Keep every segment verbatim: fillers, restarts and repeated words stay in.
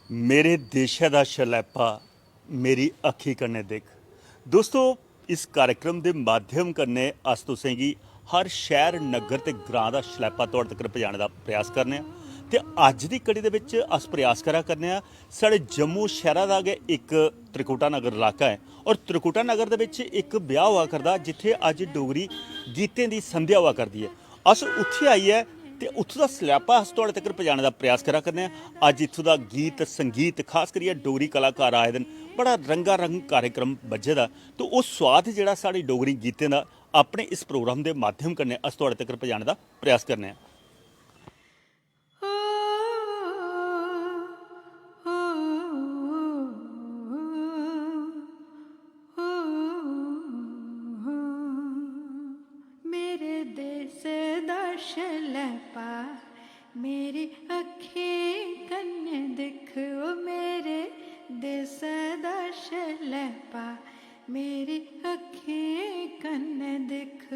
मेरे देशै दा शलैपा मेरी अक्खीं कन्नै दिक्ख। दोस्तो, इस कार्यक्रम दे माध्यम कन्नै अस तुसेंगी हर शैह्र, नग्गर ते ग्रांऽ दा शलैपा तुआढ़े तक्कर पजाने दा प्रयास करने आं। ते अज्ज दी कड़ी दे बिच अस प्रयास करा करने आं, साढ़े जम्मू शैह्रा दा गै इक त्रिकुटा नगर इलाका ऐ, और त्रिकुटा नगर दे बिच इक ब्याह् होआ करदा, जित्थै अज्ज डोगरी गीतें दी संध्या होआ करदी ऐ। अस उत्थै आइयै ते उत्थूं दा सलैपा अस तुआढ़े तक्कर पजाने दा प्रयास करा करने आं। अज्ज इत्थूं दा गीत संगीत, खास करियै डोगरी कलाकार आए दे न, बड़ा रंगारंग कार्यक्रम बज्झे दा। तो ओह् सोआद जेह्ड़ा साढ़ी डोगरी गीतें दा, अपने इस प्रोग्राम दे माध्यम कन्नै अस तुआढ़े तक्कर पजाने दा प्रयास करने आं। मेरे देश दा शलैपा, मेरी अक्खीं कन्नै दिक्ख। ओ मेरे देश दा शलैपा, मेरी अक्खीं कन्नै दिक्ख।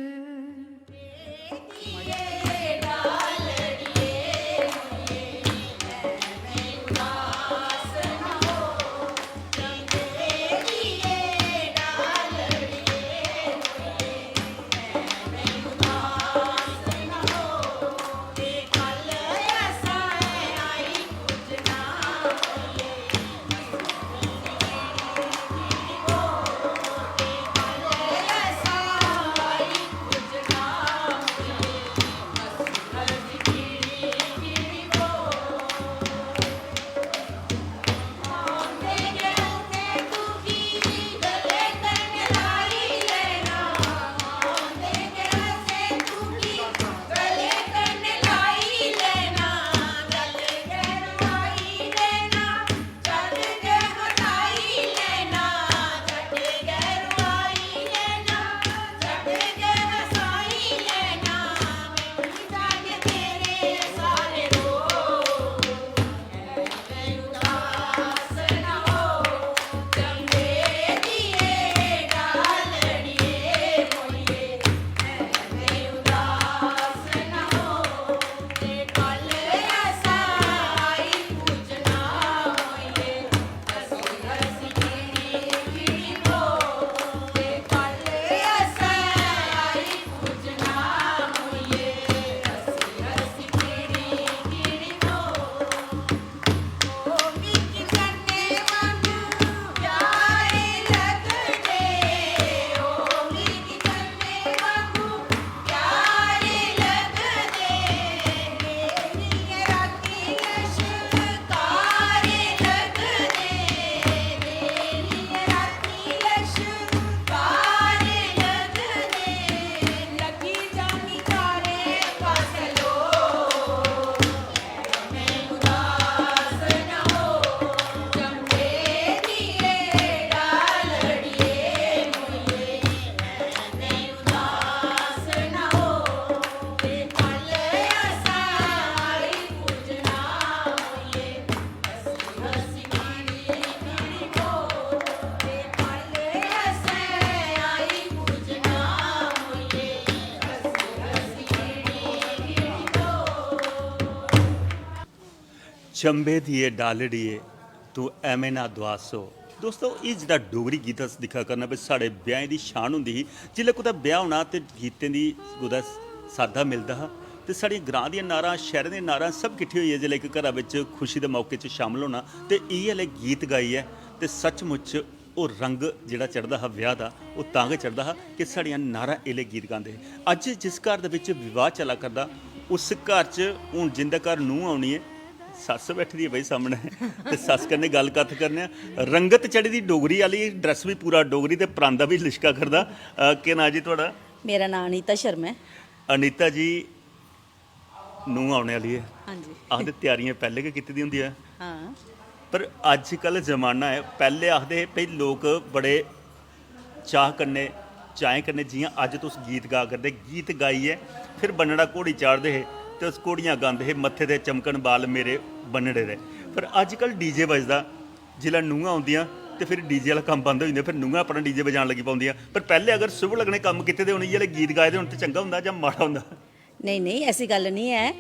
चंबे दिए डालड़िए, तू ऐमें ना दुआस हो। दोस्तो, एह् जेह्ड़ा डोगरी गीत अस दिक्खा करने आं, भाई, साढ़े ब्याहें दी शान होंदी ही। जिसलै कुतै ब्याह् होना ते गीतें दी कुतै साद्दा मिलदा हा, ते साढ़े ग्रांऽ दियां नारां, शैह्रें दियां नारां, सब किट्ठे होइयै जिसलै इक घरा बिच खुशी दे मौके च शामल होना ते इ'यै लेह् गीत गाइयै, ते सचमुच ओह् रंग जेह्ड़ा चढ़दा हा ब्याह् दा, ओह् तां गै चढ़दा हा कि साढ़ियां नारां एह् लेह् गीत गांदे हे। अज्ज जिस घर दे बिच विवाह चला करदा, उस घर च हून जिं'दे घर नूंह् औनी ऐ, सस्स बैठी दी ऐ भाई सामनै, ते सस्स कन्नै गल्ल कत्थ करने आं। रंगत चढ़ी दी डोगरी आह्ली, ड्रैस बी पूरा डोगरी ते परांदा बी लिशका करदा। अ, केह् नांऽ जी थुआढ़ा? मेरा नांऽ अनीता शर्मा ऐ। अनीता जी, नूंह् औने आह्ली ऐ, हां जी। आखदे त्यारियां पैह्लें गै कीती दी होंदियां। हां। पर अज्जकल जमाना ऐ, पैह्लें आखदे हे भई लोक बड़े चाऽ कन्नै, चाएं कन्नै, जि'यां अज्ज तुस गीत गा करदे, गीत गाइयै फिर बन्नड़ा घोड़ी चाढ़दे हे ते उस घोड़ियां गांदे हे, "मत्थे दे चमकन बाल मेरे बन्नड़े दे।" पर अज्जकल डीजे बजदा, जिसलै नूंहां औंदियां ते फिर डीजे आह्ला कम्म बंद होई जंदा, फिर नूंहां अपना डीजे बजान लगी पौंदियां। पर पैह्लें अगर शुभ लग्गने कम्म कीते दे होन, इ'यै लेह् गीत गाए दे होन ते चंगा होंदा जां माड़ा होंदा? नेईं नेईं, ऐसी गल्ल निं ऐ।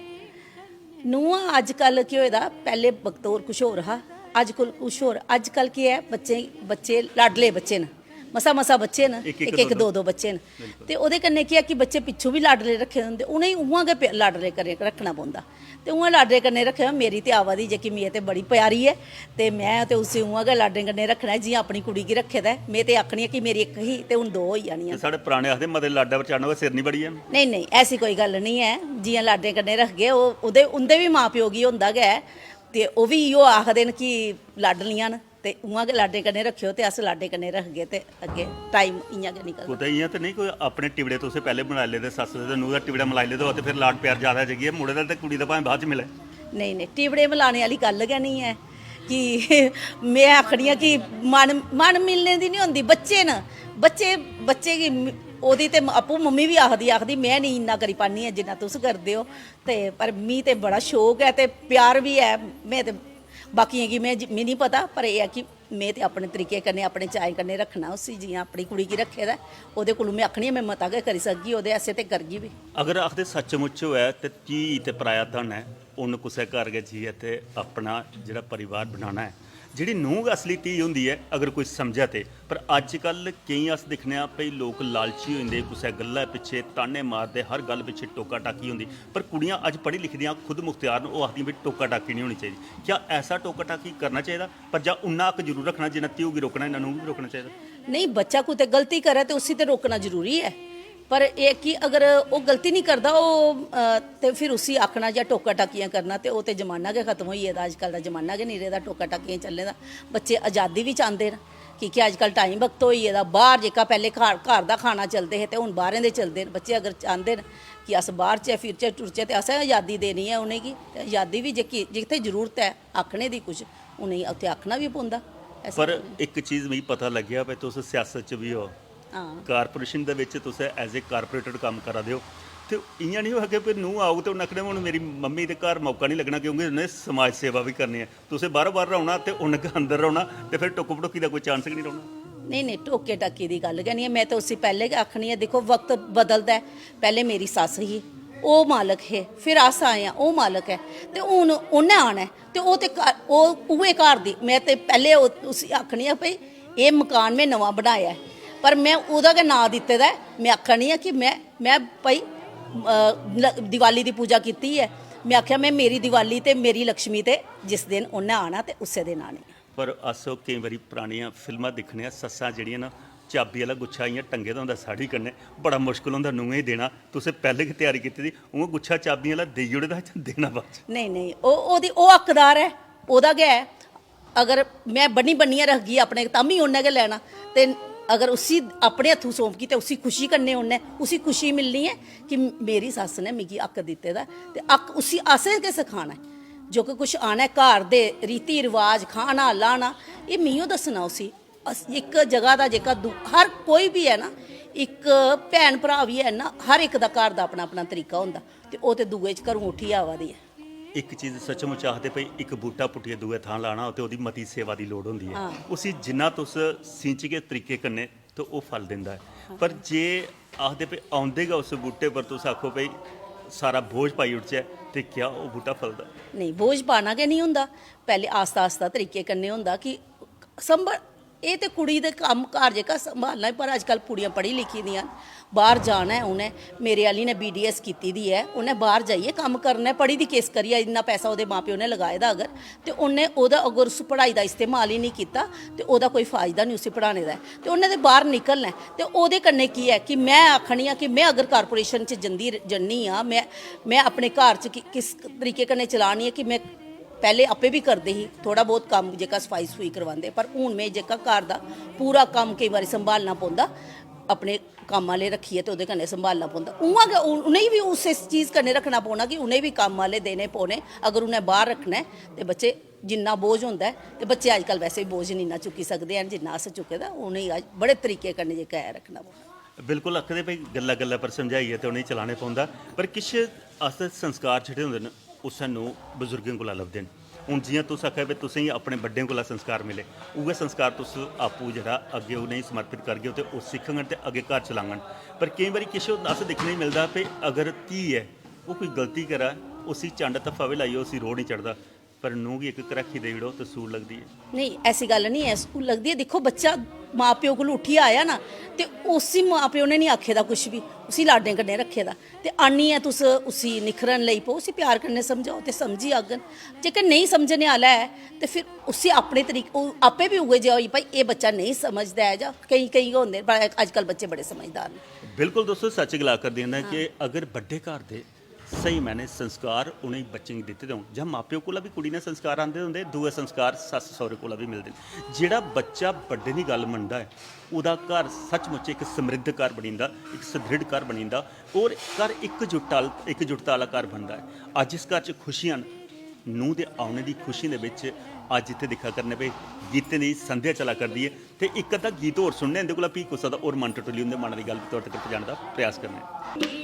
नूंहां अजकल केह् होए दा, पैह्ले वक्त होर कुछ होर हा, अज्जकल कुछ होर, अज्जकल केह् ऐ, बच्चे, बच्चे लाडले बच्चे न, मसा मसा बच्चे न, इक इक इक इक दो दो। दो दो बच्चे न। बिल्कुल। ते ओह्दे कन्नै केह् ऐ कि बच्चे पिच्छों बी लाडले रक्खे दे होंदे, उ'नेंगी उ'आं गै पे-, लाडले कन्नै रक्खना पौंदा। ते उ'आं लाडले कन्नै रक्खेआ, मेरी ते आवा दी जेह्की, मेरी ते बड़ी प्यारी ऐ, ते में ते उसी उ'आं गै लाडें कन्नै रक्खना ऐ जि'यां अपनी कुड़ी गी रक्खे दा ऐ। में ते आखनी आं कि मेरी इक ही ते हून दो होई जानियां। ते साढ़े पराने आखदे, "मते लाडै पर चाढ़ना होऐ, सिर निं बड़ी जान।" नेईं, नेईं, ऐसी कोई गल्ल निं ऐ। जि'यां लाडें कन्नै रखगे, ओह्, ओह्दे, उं'दे बी मां प्यो गी होंदा गै ऐ, ते ओह् बी इ'यो आखदे न कि लाडलियां न, ते उ'आं गै लाडें कन्नै रक्खेओ, ते अस लाडें कन्नै रखगे, ते अग्गें टाइम इ'यां गै निकलदा। कुतै इ'यां ते नेईं, कोई अपने टिबड़े तुसें पैह्लें बनाई लेदे, सस्स ते नूंह् दा टिबड़ा मलाई लेदा होऐ, ते फिर लाड प्यार ज्यादा जगियै मुड़े दा ते कुड़ी दा भाएं बाद च मिलै? नेईं, नेईं, टिबड़े मलाने आह्ली गल्ल गै निं ऐ। कि में आखनी आं कि मन, मन मिलने दी निं होंदी, बच्चे न, बच्चे, बच्चे गी म-, ओह्दी ते आपूं मम्मी बी आखदी, आखदी, "में निं इन्ना करी पान्नी आं जिन्ना तुस करदे ओ।" ते पर मी ते बड़ा शौक ऐ ते प्यार बी ऐ। में ते बाकियें गी में ज-, मी निं पता, पर एह् ऐ कि में ते अपने तरीके कन्नै, अपने चाएं कन्नै रक्खना उसी, जि'यां अपनी कुड़ी गी रक्खे दा ऐ। ओह्दे कोलू में आखनी आं, में मता गै करी सकगी, ओह्दे आस्तै ते करगी बी। अगर आखदे सच्चमुच होऐ ते धी ते पराया धन ऐ, उन्न कुसै घर गै जाइयै ते अपना जेह्ड़ा परिवार बनाना ऐ, जेह्ड़ी नूंह् गै असली धी होंदी ऐ, अगर कोई समझै ते। पर अज्जकल केईं अस दिक्खने आं भई, लोक लालची होई जंदे, कुसै गल्लै पिच्छे ताने मारदे, हर गल्ल पिच्छे टोका टाकी होंदी। पर कुड़ियां अज्ज पढ़ी लिखी दियां, खुद मुख्तियार न, ओह् आखदियां भई टोका टाकी निं होनी चाहिदी। क्या ऐसा टोका टाकी करना चाहिदा? पर जां उन्ना हक जरूर रक्खना जिन्ना ध्यो गी रोकना, इन्ना नूंह् गी बी रोकना चाहिदा? नेईं, बच्चा कुतै गलती करै ते उसी ते रोकना जरूरी ऐ, पर एह् कि अगर ओह् गलती निं करदा, ओह्, अ, ते फिर उसी आखना जां टोका टाकियां करना, ते ओह् ते जमाना गै खत्म होई गेदा। अज्जकल दा जमाना गै निं रेह्दा टोका टाकियां चलने दा। बच्चे अजादी बी चांह्दे न, की के अज्जकल टाइम वक्त होई गेदा। बाह्र जेह्का पैह्लें घर, घर दा खाना चलदे हे, ते हून बाह्रें दे चलदे न। बच्चे अगर चांह्दे न कि अस बाह्र च फिरचै टुरचै, ते असें अजादी देनी ऐ उ'नेंगी। ते अजादी बी जेह्की, जित्थै जरूरत ऐ आखने दी कुछ, उ'नेंगी उत्थै आखना बी पौंदा। ऐसी पर गल्ल निं। इक चीज मिगी पता लग्गेआ भई, तुस सियासत च बी ओ। हां। कारपोरेशन दे बिच तुस as a corporator कम्म करा दे ओ, ते इ'यां निं होऐ कि फिर नूंह् औग ते उ'न्न आखना, "हून मेरी मम्मी दे घर मौका निं लग्गना, क्योंकि उ'न्नै समाज सेवा बी करनी ऐ।" तुसें बाह्रों बाह्र रौह्ना ते उ'न्न गै अंदर रौह्ना, ते फिर टुक्क भटुक्की दा कोई चांस गै निं रौह्ना। नेईं, नेईं, टोके टाके दी गल्ल गै निं ऐ। में ते उसी पैह्लें गै आखनी आं, दिक्खो, वक्त बदलदा ऐ। पैह्लें मेरी सस्स ही, ओह् मालक हे, फिर अस आए आं, ओह् मालक ऐ, ते हून उ'न्नै आना ऐ, ते ओह् ते घर, ओह् उ'ऐ घर दी। में ते पैह्लें ओह्, उसी आखनी आं, "भई, एह् मकान में नमां बनाया ऐ, पर में ओह्दा गै नांऽ दित्ते दा ऐ।" में आखनी आं कि में, में भई, अ, ल-, दिवाली दी पूजा कीती ऐ। में आखेआ, "में, मेरी दिवाली ते मेरी लक्ष्मी ते जिस दिन उ'न्नै आना ते उस्सै दिन आनी।" पर अस केईं बारी परानियां फिल्मां दिक्खने आं, सस्सां जेह्ड़ियां न, चाबी आह्ला गुच्छा इ'यां टंगे दा होंदा साड़ी कन्नै, बड़ा मुश्कल होंदा नूहें गी देना। तुसें पैह्लें गै त्यारी कीती दी, उ'आं गुच्छा चाबियें आह्ला देई ओड़े दा जां देना बाद च? नेईं, नेईं, ओह्, ओह्दी, ओह् हकदार ऐ, ओह्दा गै ऐ। अगर में बन्नी बन्नियै रखगी अपने, तां बी उन्नै गै लैना। ते अगर उसी अपने हत्थों सौंपगी, ते उसी खुशी कन्नै उन्नै, उसी खुशी मिलनी ऐ कि मेरी सस्स ने मिगी हक दित्ते दा ऐ। ते हक उसी असें गै सखाना ऐ। जो कि कुछ आना ऐ, घर दे रीति रवाज, खाना, लाना, एह् मिगी दस्सना उसी। अस, इक जगह दा जेह्का दू-, हर कोई बी ऐ ना, इक भैन भ्राऽ बी हैन ना, हर इक दा घर दा अपना अपना तरीका होंदा, ते ओह् ते दूए च घरों उट्ठियै आवा दी ऐ। इक चीज सचमुच आखदे भई, इक बूह्टा पुट्टियै दूए थां लाना होऐ ते ओह्दी मती सेवा दी लोड़ होंदी ऐ। हां। उसी जिन्ना तुस सींचगे तरीके कन्नै, ते ओह् फल दिंदा ऐ। हां। पर जे आखदे भई, औंदे गै उस बूह्टे पर तुस आखो भई, सारा बोझ पाई ओड़चै, ते क्या ओह् बूह्टा फलदा? नेईं, बोझ पाना गै निं होंदा। पैह्लें आस्ता आस्ता तरीके कन्नै होंदा कि संभल, एह् ते कुड़ी दे कम्म कार जेह्का संभालना ऐ, पर अजकल कुड़ियां पढ़ी लिखी दियां न, बाह्र जाना ऐ उ'नें। मेरे आह्ली ने बी डी एस कीती दी ऐ, उ'नें बाह्र जाइयै कम्म करना ऐ, पढ़ी दी किस करियै, इन्ना पैसा ओह्दे मां प्यो ने लगाए दा अगर, ते उ'न्नै ओह्दा, अगर उस पढ़ाई दा इस्तेमाल ही निं कीता, ते ओह्दा कोई फायदा निं उसी पढ़ाने दा ऐ। ते उ'न्नै ते बाह्र निकलना ऐ। ते ओह्दे कन्नै केह् ऐ कि में आखनी आं कि में अगर कारपोरेशन च जंदी, जन्नी आं, में, में अपने घर च कि-, किस तरीके कन्नै चलानी ऐ कि में पैह्लें आपें बी करदे ही, थोह्ड़ा बहुत कम्म जेह्का सफाई सफूई करवांदे, पर हून में जेह्का घर दा पूरा कम्म केईं बारी संभालना पौंदा अपने कम्म आह्ले रक्खियै, ते ओह्दे कन्नै संभालना पौंदा। उ'आं गै उन-, उ'नेंगी बी उस, इस चीज कन्नै रक्खना पौना कि उ'नेंगी बी कम्म आह्ले देने पौने। अगर उ'नें बाह्र रक्खना ऐ ते बच्चे, जिन्ना बोझ होंदा ऐ, ते बच्चे अजकल वैसे बी बोझ निं इन्ना चुक्की सकदे हैन जिन्ना अस चुक्के दा, उ'नेंगी अज्ज बड़े तरीके कन्नै जेह्का ऐ रक्खना पौना। बिल्कुल आखदे भई, गल्ला गल्ला पर समझाइयै ते उ'नेंगी चलाने पौंदा। पर किश अस संस्कार जेह्ड़े होंदे न, ओह् सानूं बजुर्गें कोला लभदे न। हून जि'यां तुस आखा दे, तुसें गी अपने बड्डें कोला संस्कार मिले, उ'ऐ संस्कार तुस आपूं जेह्ड़ा अग्गें उ'नेंगी समर्पित करगे, ते ओह् सिक्खङन ते अग्गें घर चलाङन। पर केईं बारी किश होंदा, अस दिक्खने गी मिलदा कि अगर धी ऐ, ओह् कोई गलती करै, उसी चंड धफ्फा बी लाइयै उसी रोह् निं चढ़दा। पर नूंह् गी इक घराखी देई ओड़ो ते सूल लगदी ऐ। नेईं, ऐसी गल्ल निं ऐ, सूल लगदी ऐ। दिक्खो, बच्चा मां प्यो कोल उट्ठियै आया ना, ते उसी मां प्यो ने निं आखे दा कुछ बी, उसी लाडें कन्नै रक्खे दा। ते आनियै तुस उसी निक्खरन लेई पो, उसी प्यार कन्नै समझाओ ते समझी जाङन। जेकर नेईं समझने आह्ला ऐ, ते फिर उसी अपने तरीके, ओह् आपे बी उ'ऐ जेहा होई, भाई, एह् बच्चा नेईं समझदा ऐ, जां केईं केईं गै होंदे न, पर अजकल बच्चे बड़े समझदार न। बिल्कुल दोस्तो, सच्च गला करदे न कि अगर बड्डे घर दे स्हेई मायने संस्कार उ'नें बच्चें गी दित्ते दे होन, जां मां प्यो कोला बी कुड़ी ने संस्कार आंदे होंदे, दूए संस्कार सस्स सौह्रे कोला बी मिलदे न। जेह्ड़ा बच्चा बड्डें दी गल्ल मनदा ऐ, ओह्दा घर सचमुच इक समृद्ध घर बनी जंदा, इक सुदृढ़ घर बनी जंदा, और घर इकजुट आह्ल-, इकजुटता आह्ला घर बनदा ऐ। अज्ज इस घर च खुशियां न, नूंह् दे औने दी खुशी दे बिच अज्ज इत्थै दिक्खा करने पे गीतें दी संध्या चला करदी ऐ। ते इक अद्धा गीत होर सुनने, इं'दे कोला फ्ही कुसै दा होर मन टटोली उं'दे मनै दी गल्ल थुआढ़े तगर पजाने दा प्रयास करने आं।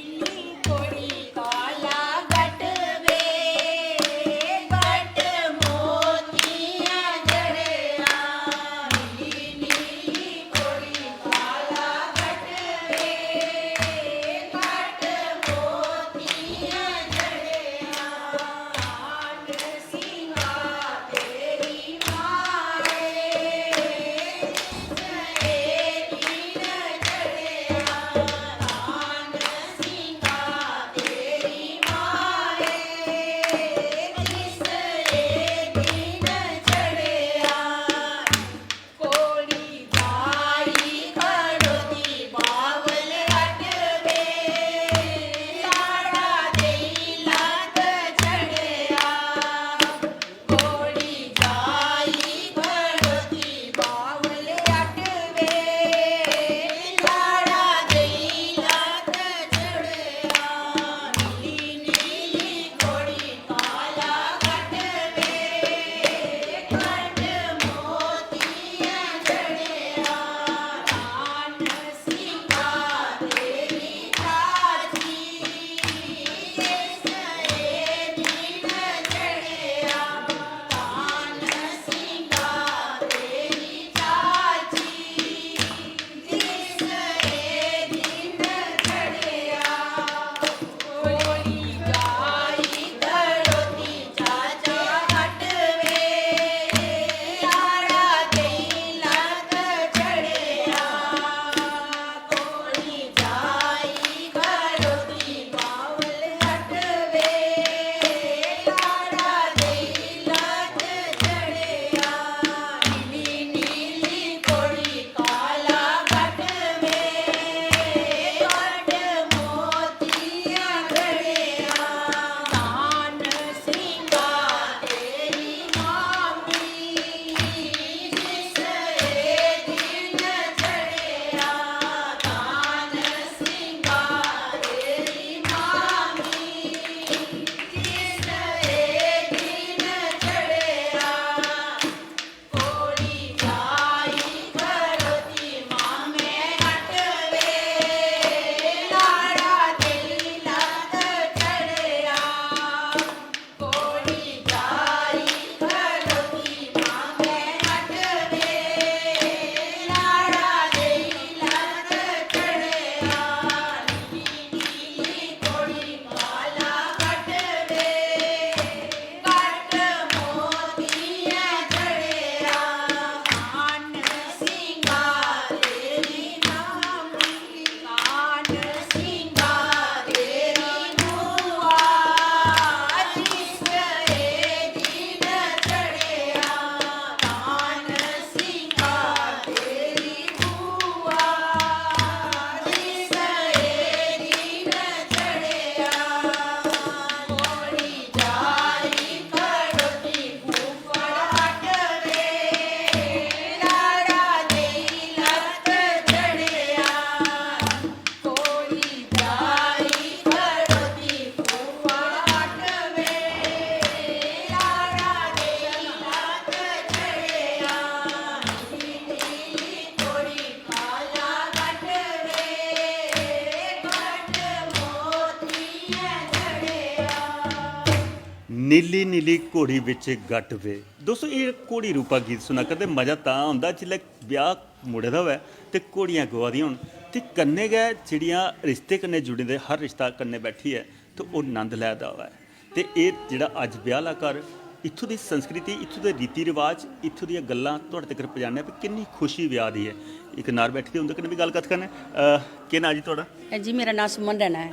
नीली नीली घोड़ी बिच गट वे। दोस्तों, एह् घोड़ी रूपा गीत सुना करदे, मजा तां औंदा जिसलै ब्याह मुड़े दा होऐ ते घोड़ियां गवा दियां होन, ते कन्नै गै जेह्ड़ियां रिश्ते कन्नै जुड़े दे, हर रिश्ता कन्नै बैठियै ते ओह् नंद लै दा होऐ। ते एह् जेह्ड़ा अज्ज ब्याह आह्ला घर, इत्थूं दी संस्कृति, इत्थूं दे रीति रिवाज, इत्थूं दियां गल्लां थुआढ़े तगर पजाने आं कि किन्नी खुशी ब्याह दी ऐ। इक नार बैठी दी, उं'दे कन्नै बी गल्ल कत्थ करने आं। अ, केह् नांऽ जी थुआढ़ा? अ, जी, मेरा नांऽ सुमन रैना ऐ।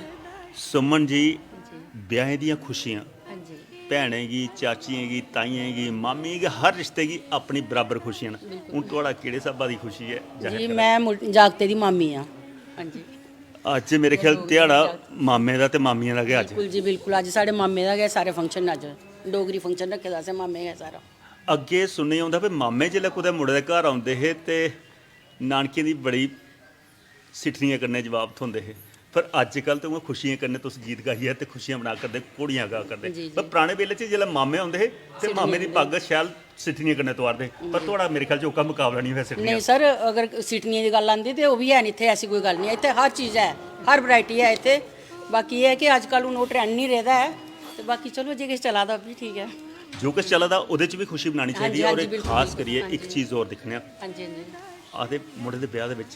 सुमन जी, जी। ब्याहें दियां खुशियां, हां जी। भैनें गी, चाचियें गी, ताइयें गी, मामियें गी, हर रिश्ते गी अपनी बराबर खुशियां न। बिल्कुल। हून थुआढ़ा केह्ड़े स्हाबा दी खुशी ऐ जाहिर जी, करा? में मुड़-, जागते दी मामी आं। हां जी। अज्ज मेरे ख्याल डोगरी ध्याड़ा जागत। मामे दा ते मामियें दा गै अज्ज। बिल्कुल जी, बिल्कुल। अज्ज साढ़े मामे दा गै सारे function न। अज्ज डोगरी function रक्खे दा असें मामे गै सारा। अग्गें सुनने च औंदा भई मामे जेल्लै कुतै मुड़े दे घर औंदे हे ते नानकें दी बड़ी सिट्ठनियें कन्नै जवाब थ्होंदे हे, पर अज्जकल ते उ'आं खुशियें कन्नै तुस गीत गाइयै ते खुशियां मना करदे, घोड़ियां गा करदे। जी, जी। पर पराने बेल्ले च जेल्लै मामे औंदे हे ते सिट्ठनियां मामे दी दिंदे। पग्ग शैल सिट्ठनियें कन्नै तोआरदे, पर थुआढ़ा मेरे ख्याल च ओह्का मकाबला निं होआ सिट्ठनियां। नेईं सर, अगर सिट्ठनियें दी गल्ल आंदी ते ओह् बी हैन इत्थै, ऐसी कोई गल्ल निं ऐ। इत्थै हर चीज़ ऐ, हर variety ऐ इत्थै। बाकी एह् ऐ कि अज्जकल हून ओह् trend निं रेह्दा ऐ, ते बाकी चलो जे किश चला दा ओह् बी ठीक ऐ। जो किश चला दा ओह्दे च बी खुशी मनानी हां जी, चाहिदी ऐ। हां और जी, इक बिल्कुल, खास बिल्कुल। करियै हां इक जी। चीज़ होर दिक्खने आं। हां जी, हां जी। आखदे मुड़े दे ब्याह् दे बिच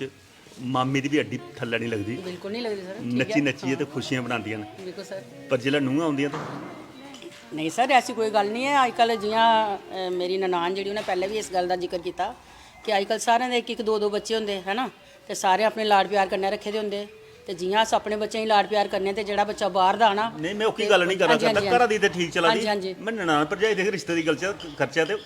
मामी दी बी अड्डी थल्लै निं लगदी। बिल्कुल निं लगदी सर, ठीक नच्ची ऐ। नच्चियै ते खुशियां बनांदियां न। बिल्कुल सर। पर जिसलै नूंहां औंदियां ते नेईं सर, ऐसी कोई गल्ल निं ऐ। अजकल जि'यां, अ, मेरी ननान जेह्ड़ी, उ'नें पैह्लें बी इस गल्ल दा जिक्र कीता कि अजकल सारें दे इक इक दो दो बच्चे होंदे, है ना, ते सारें अपने लाड प्यार कन्नै रक्खे दे होंदे। ते जि'यां अस अपने बच्चें गी लाड प्यार करने ते जेह्ड़ा बच्चा बाह्र दा आना नेईं, में ओह्की ते गल्ल निं करा हां जी, करदा, हां जी, घरा दी ते ठीक चला हां दी। जी, हां जी। में ननान भरजाई दे रिश्ते दी गल्ल च करचै ते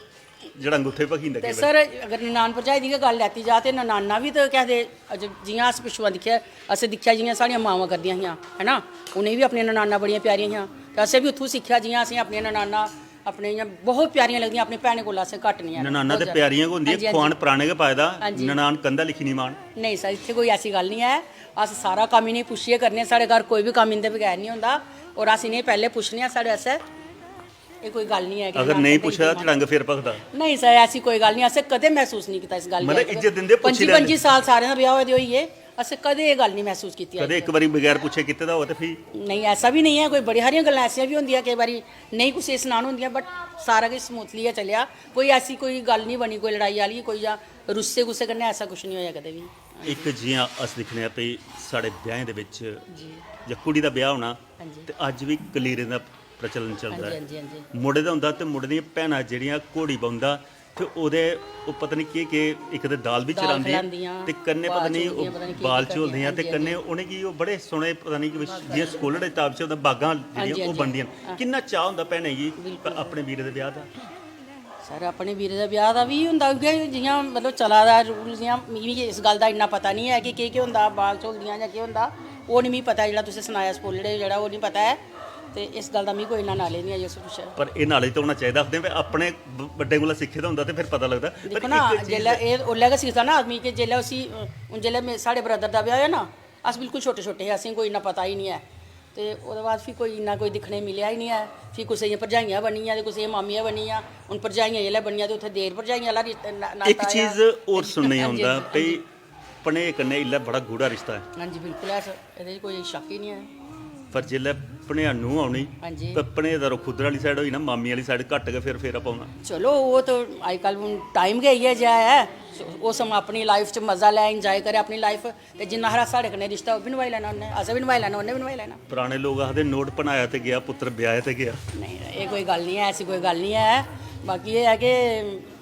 जड़ंग उत्थै भखी जंदा ते केईं बारी। सर, अगर ननान भरजाई दी गै गल्ल लैती जा ते ननाना बी ते केह् आखदे, अज-, जि'यां अस पिच्छुआं दिक्खेआ, असें दिक्खेआ जि'यां साढ़ियां मावां करदियां हियां, है ना, उ'नेंगी बी अपनियां ननानां बड़ियां प्यारियां हियां। ते असें बी उत्थूं सिक्खेआ, जि'यां असें अपनियां ननानां अपने इ'यां बहुत प्यारियां लगदियां, अपनी भैनें कोला असें घट्ट निं हैन। ननानां ते प्यारियां गै होंदियां, हां जी, हां जी। खुआन पराने गै पाए दा, हां जी। ननान कंधा लिखी निं मान। नेईं सर, इत्थै कोई ऐसी गल्ल निं ऐ। अस सारा कम्म इ'नेंगी पुच्छियै करने आं, साढ़े घर कोई बी कम्म इं'दे बगैर निं होंदा। और अस इ'नेंगी पैह्लें पुच्छने आं, साढ़े आस्तै एह् कोई गल्ल निं ऐ कि अगर ना नेईं कदें पुच्छे दा, इ'यां ते डंग फिर भखदा। नेईं सर, ऐसी कोई गल्ल निं, असें कदें मसूस निं कीता इस गल्ल गी मतलब अज्ज तक। इज्जत दिंदे, पुच्छी पंजी लैंदे। पंजी साल सारें दा ब्याह् होए दे होई गे, असें कदें एह् गल्ल निं मसूस कीती कदें अज्ज इक तक। बारी बगैर पुच्छे कीते दा होऐ ते फ्ही? नेईं, ऐसा बी नेईं ऐ, कोई बड़ी हारियां गल्लां ऐसियां बी होंदियां केईं बारी नेईं कुसै गी सनान होंदियां, but सारा किश smoothly गै चलेआ। कोई ऐसी कोई गल्ल निं बनी, कोई लड़ाई आह्ली, कोई जां रुस्से गुस्से कन्नै ऐसा कुछ निं होएआ कदें बी। इक जि'यां अस दिक्खने आं भई साढ़े ब्याहें दे बिच जी। जां कुड़ी दा ब्याह् होना हां जी। ते अज्ज बी कलीरें दा प्रचलन चलदा हां जी, ऐ। हां जी, हां जी। मुड़े दा होंदा ते मुड़े दियां भैनां जेह्ड़ियां घोड़ी बौंह्दा ते ओह्दे ओह् पता निं केह् केह्, इक ते दाल बी दाल चरांदियां खलांदियां, ते कन्नै बाल पता निं चोलदियां, ओह् पता निं केह् बाल केह् चोलदियां ते करदियां। कन्नै हां जी। उ'नेंगी ओह् बड़े सोह्ने पता निं कि हां जी। जि'यां स्कूल दे टाप च होंदा बागां हां जी, जेह्ड़ियां हां ओह् जी। बनदियां न। हां। किन्ना चाऽ होंदा भैनें गी बिल्कुल। अपने बीरे दे ब्याह् दा? सर, अपने बीरे दा ब्याह् दा बी होंदा उ'ऐ जि'यां मतलब चला दा रूल, जि'यां मिगी इस गल्ल दा इन्ना पता निं ऐ कि केह् केह् होंदा, बाल झोलदियां जां केह् होंदा, ओह् निं मिगी पता ऐ। जेह्ड़ा तुसें सनाया स्पोलड़े, जेह्ड़ा ओह् निं पता ऐ, ते इस गल्ल दा मिगी कोई इन्ना knowledge निं ऐ जे उस पिच्छें। पर एह् knowledge ते होना चाहिदा, आखदे भाई अपने ब-, बड्डें कोला सिक्खे दा होंदा ते फिर पता लगदा। पर दिक्खो ना, इक चीज जेल्लै एह् उसलै गै सिखदा ना आदमी कि जेल्लै उसी, हून जेल्लै मे-, साढ़े brother दा ब्याह् होआ ना, अस बिल्कुल छोटे छोटे हे, असेंगी कोई इन्ना पता ही निं ऐ। ते ओह्दे बाद फ्ही कोई इन्ना कोई दिक्खने गी मिलेआ ही निं ऐ। फ्ही कुसै दियां भरजाइयां बनियां ते कुसै दियां मामियां बनियां। हून भरजाइयां जिसलै बनियां ते उत्थै देर भरजाइयां आह्ला रिश्ता, ना-, इक नाता आया। चीज होर सुनने गी हां जी, औंदा हां जी। भई भनेऽ कन्नै इल्लै बड़ा गूढ़ा रिश्ता ऐ। हां जी, बिल्कुल ऐ सर, एह्दे च कोई शक्क ही निं ऐ। पर जिसलै भनेआ नूंह् औनी, हां जी। ते भनेऽ दा रुख उद्धर आह्ली side होई ना, मामी आह्ली side घट्ट गै फिर फेरा पौना। चलो, ओह् ते अजकल हून time गै इ'यै जेहा ऐ। ओह् समां अपनी life च मजा लै, enjoy करै अपनी life। ते जिन्ना हारा साढ़े कन्नै रिश्ता, ओह् बी नभाई लैना उन्नै, असें बी नभाई लैना, उन्नै बी नभाई लैना। पराने लोक आखदे, "नोट भनाया ते गेआ, पुत्तर ब्याहेआ ते गेआ।" नेईं, एह् कोई गल्ल निं ऐ, ऐसी कोई गल्ल निं ऐ। बाकी एह् ऐ कि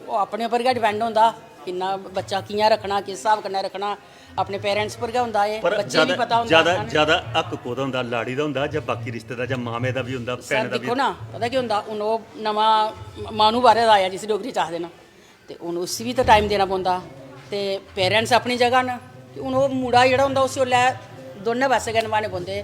ओह् अपने उप्पर गै depend होंदा, किन्ना बच्चा कि'यां रक्खना, किस स्हाब कन्नै रक्खना, अपने parents पर गै होंदा एह्। पर बच्चे गी ज्यादा, पता होंदा ज्यादा, ज्यादा हक्क कोह्दा होंदा, लाड़ी दा होंदा जां बाकी रिश्ते दा, जां मामे दा बी होंदा, सर, भैन दा बी दिक्खो होंदा? ना, पता केह् होंदा, हून ओह् नमां माह्नू बाह्रै दा आया, जिसी डोगरी च आखदे न, ते हून उसी बी ते time देना पौंदा। ते parents अपनी जगह न, ते हून ओह् मुड़ा जेह्ड़ा होंदा, उसी उसलै दोनों पासै गै नभाने पौंदे।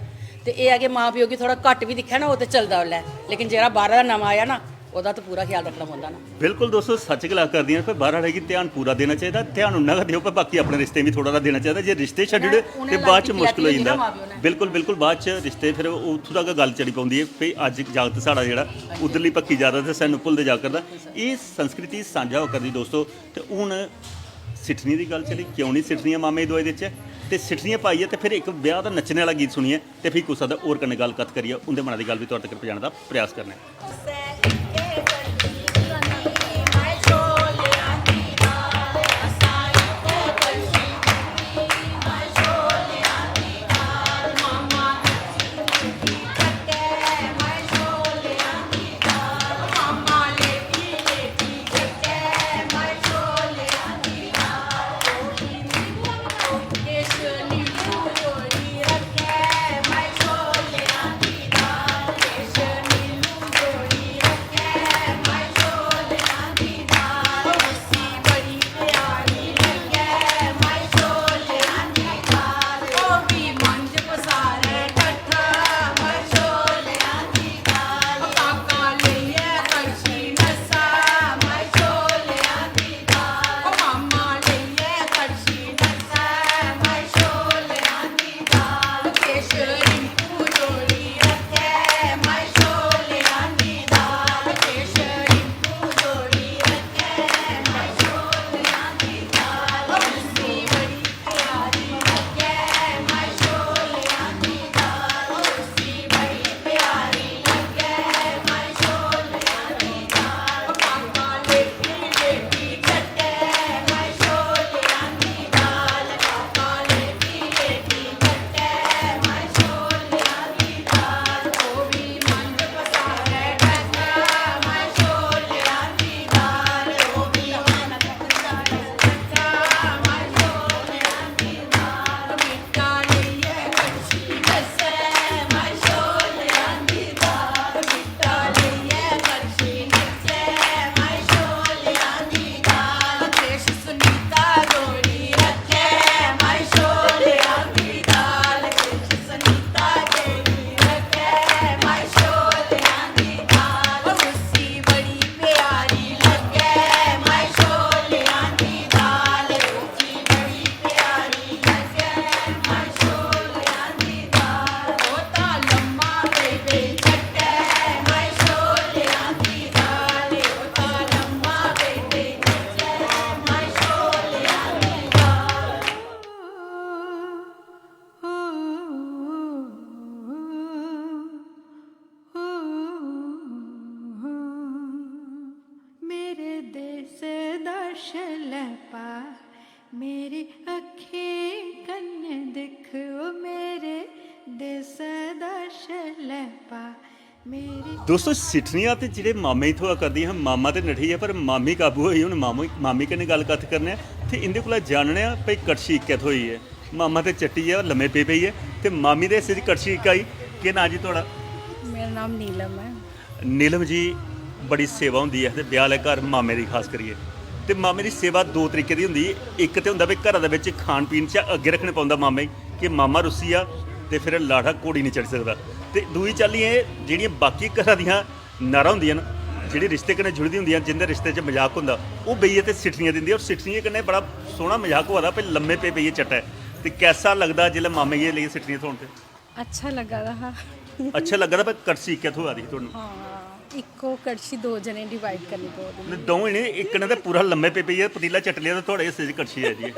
ते एह् ऐ कि मां प्यो गी थोह्ड़ा घट्ट बी दिक्खै ना, ओह् ते चलदा उसलै, लेकिन जेह्ड़ा बाह्रा दा नमां आया ना, ओह्दा ते पूरा ख्याल रक्खना पौंदा ना। बिल्कुल दोस्तो, सच्च गल्ल करदियां न, पर बाह्र आह्ले गी ध्यान पूरा देना चाहिदा। ध्यान उन्ना गै देओ, पर बाकी अपने रिश्तें गी बी थोह्ड़ा हारा देना चाहिदा। जे रिश्ते छड्डी ओड़े उ'नें, ते उ'नें बाद च लाइफ दी मुश्कल होई त्यारी जंदा। ना मां प्यो ने। बिल्कुल, बिल्कुल, बाद च रिश्ते फिर ओह् उत्थूं तक गल्ल चली पौंदी ऐ, भई अज्ज जागत साढ़ा जेह्ड़ा उद्धरली पक्खी जा दा ते सानूं भुलदे जा करदा। एह् संस्कृति सांझा होआ करदी दोस्तो। ते हून सिट्ठनी दी गल्ल चली, क्यों निं सिट्ठनियां मामे गी दोआई देचै? ते सिट्ठनियां पाइयै ते फिर इक ब्याह् दा नच्चने आह्ला गीत सुनियै ते फ्ही कुसै दा होर कन्नै गल्ल कत्थ करियै उं'दे मना दी गल्ल बी तुआढ़े तगर पजाने दा प्रयास करने आं। शलैपा, मेरी अक्खीं कन्नै दिक्ख ओ मेरे देसै दा शलैपा। मेरी दोस्तो, सिठनियां ते जेह्ड़े मामे गी थ्होआ करदियां हियां, मामा ते नठी गेआ, पर मामी काबू होई। हून मामू मामी कन्नै गल्ल कत्थ करने आं ते इं'दे कोला जानने आं भई कड़छी इक्कै थ्होई ऐ। मामा ते चट्टी ऐ, लम्मे पेई पेई ऐ, ते मामी दे हिस्से च कड़छी इक आई। केह् नांऽ जी थुआढ़ा? मेरा नाम नीलम ऐ। नीलम जी, बड़ी सेवा होंदी ऐ ते ब्याह आह्ले घर मामे दी खास करियै। ते मामे दी सेवा दो तरीके दी होंदी। इक ते होंदा भई घरा दे बिच खान पीन च अग्गें रक्खने पौंदा मामे गी कि मामा रुस्सी जा ते फिर लाड़ा घोड़ी निं चढ़ी सकदा। ते दूई चाल्ली एह् जेह्ड़ियां बाकी घरा दियां नारां होंदियां न, जेह्ड़ी रिश्ते कन्नै जुड़ी दी होंदियां, जिं'दे रिश्ते च मजाक होंदा, ओह् बेहियै ते सिठनियां दिंदी। और सिठनियें कन्नै बड़ा सोह्ना मजाक होआ दा भई लम्मे पे पेइयै चट्टै। ते कैसा लगदा जिसलै मामे गी लेइयै सिठनियां थ्होन ते? अच्छा लग्गा दा हा। अच्छा लग्गा दा, पर कड़छी इक्कै थ्होआ दी ही तुहानू। हाँ, इक्को कड़छी दो जने डिवाइड करनी पौंदी। नहीं, दौं ही नहीं, इक ने ते पूरा लम्मे पे पेइयै पतीला चट लिया ते थुआढ़े हिस्से च कड़छी आई दी ऐ।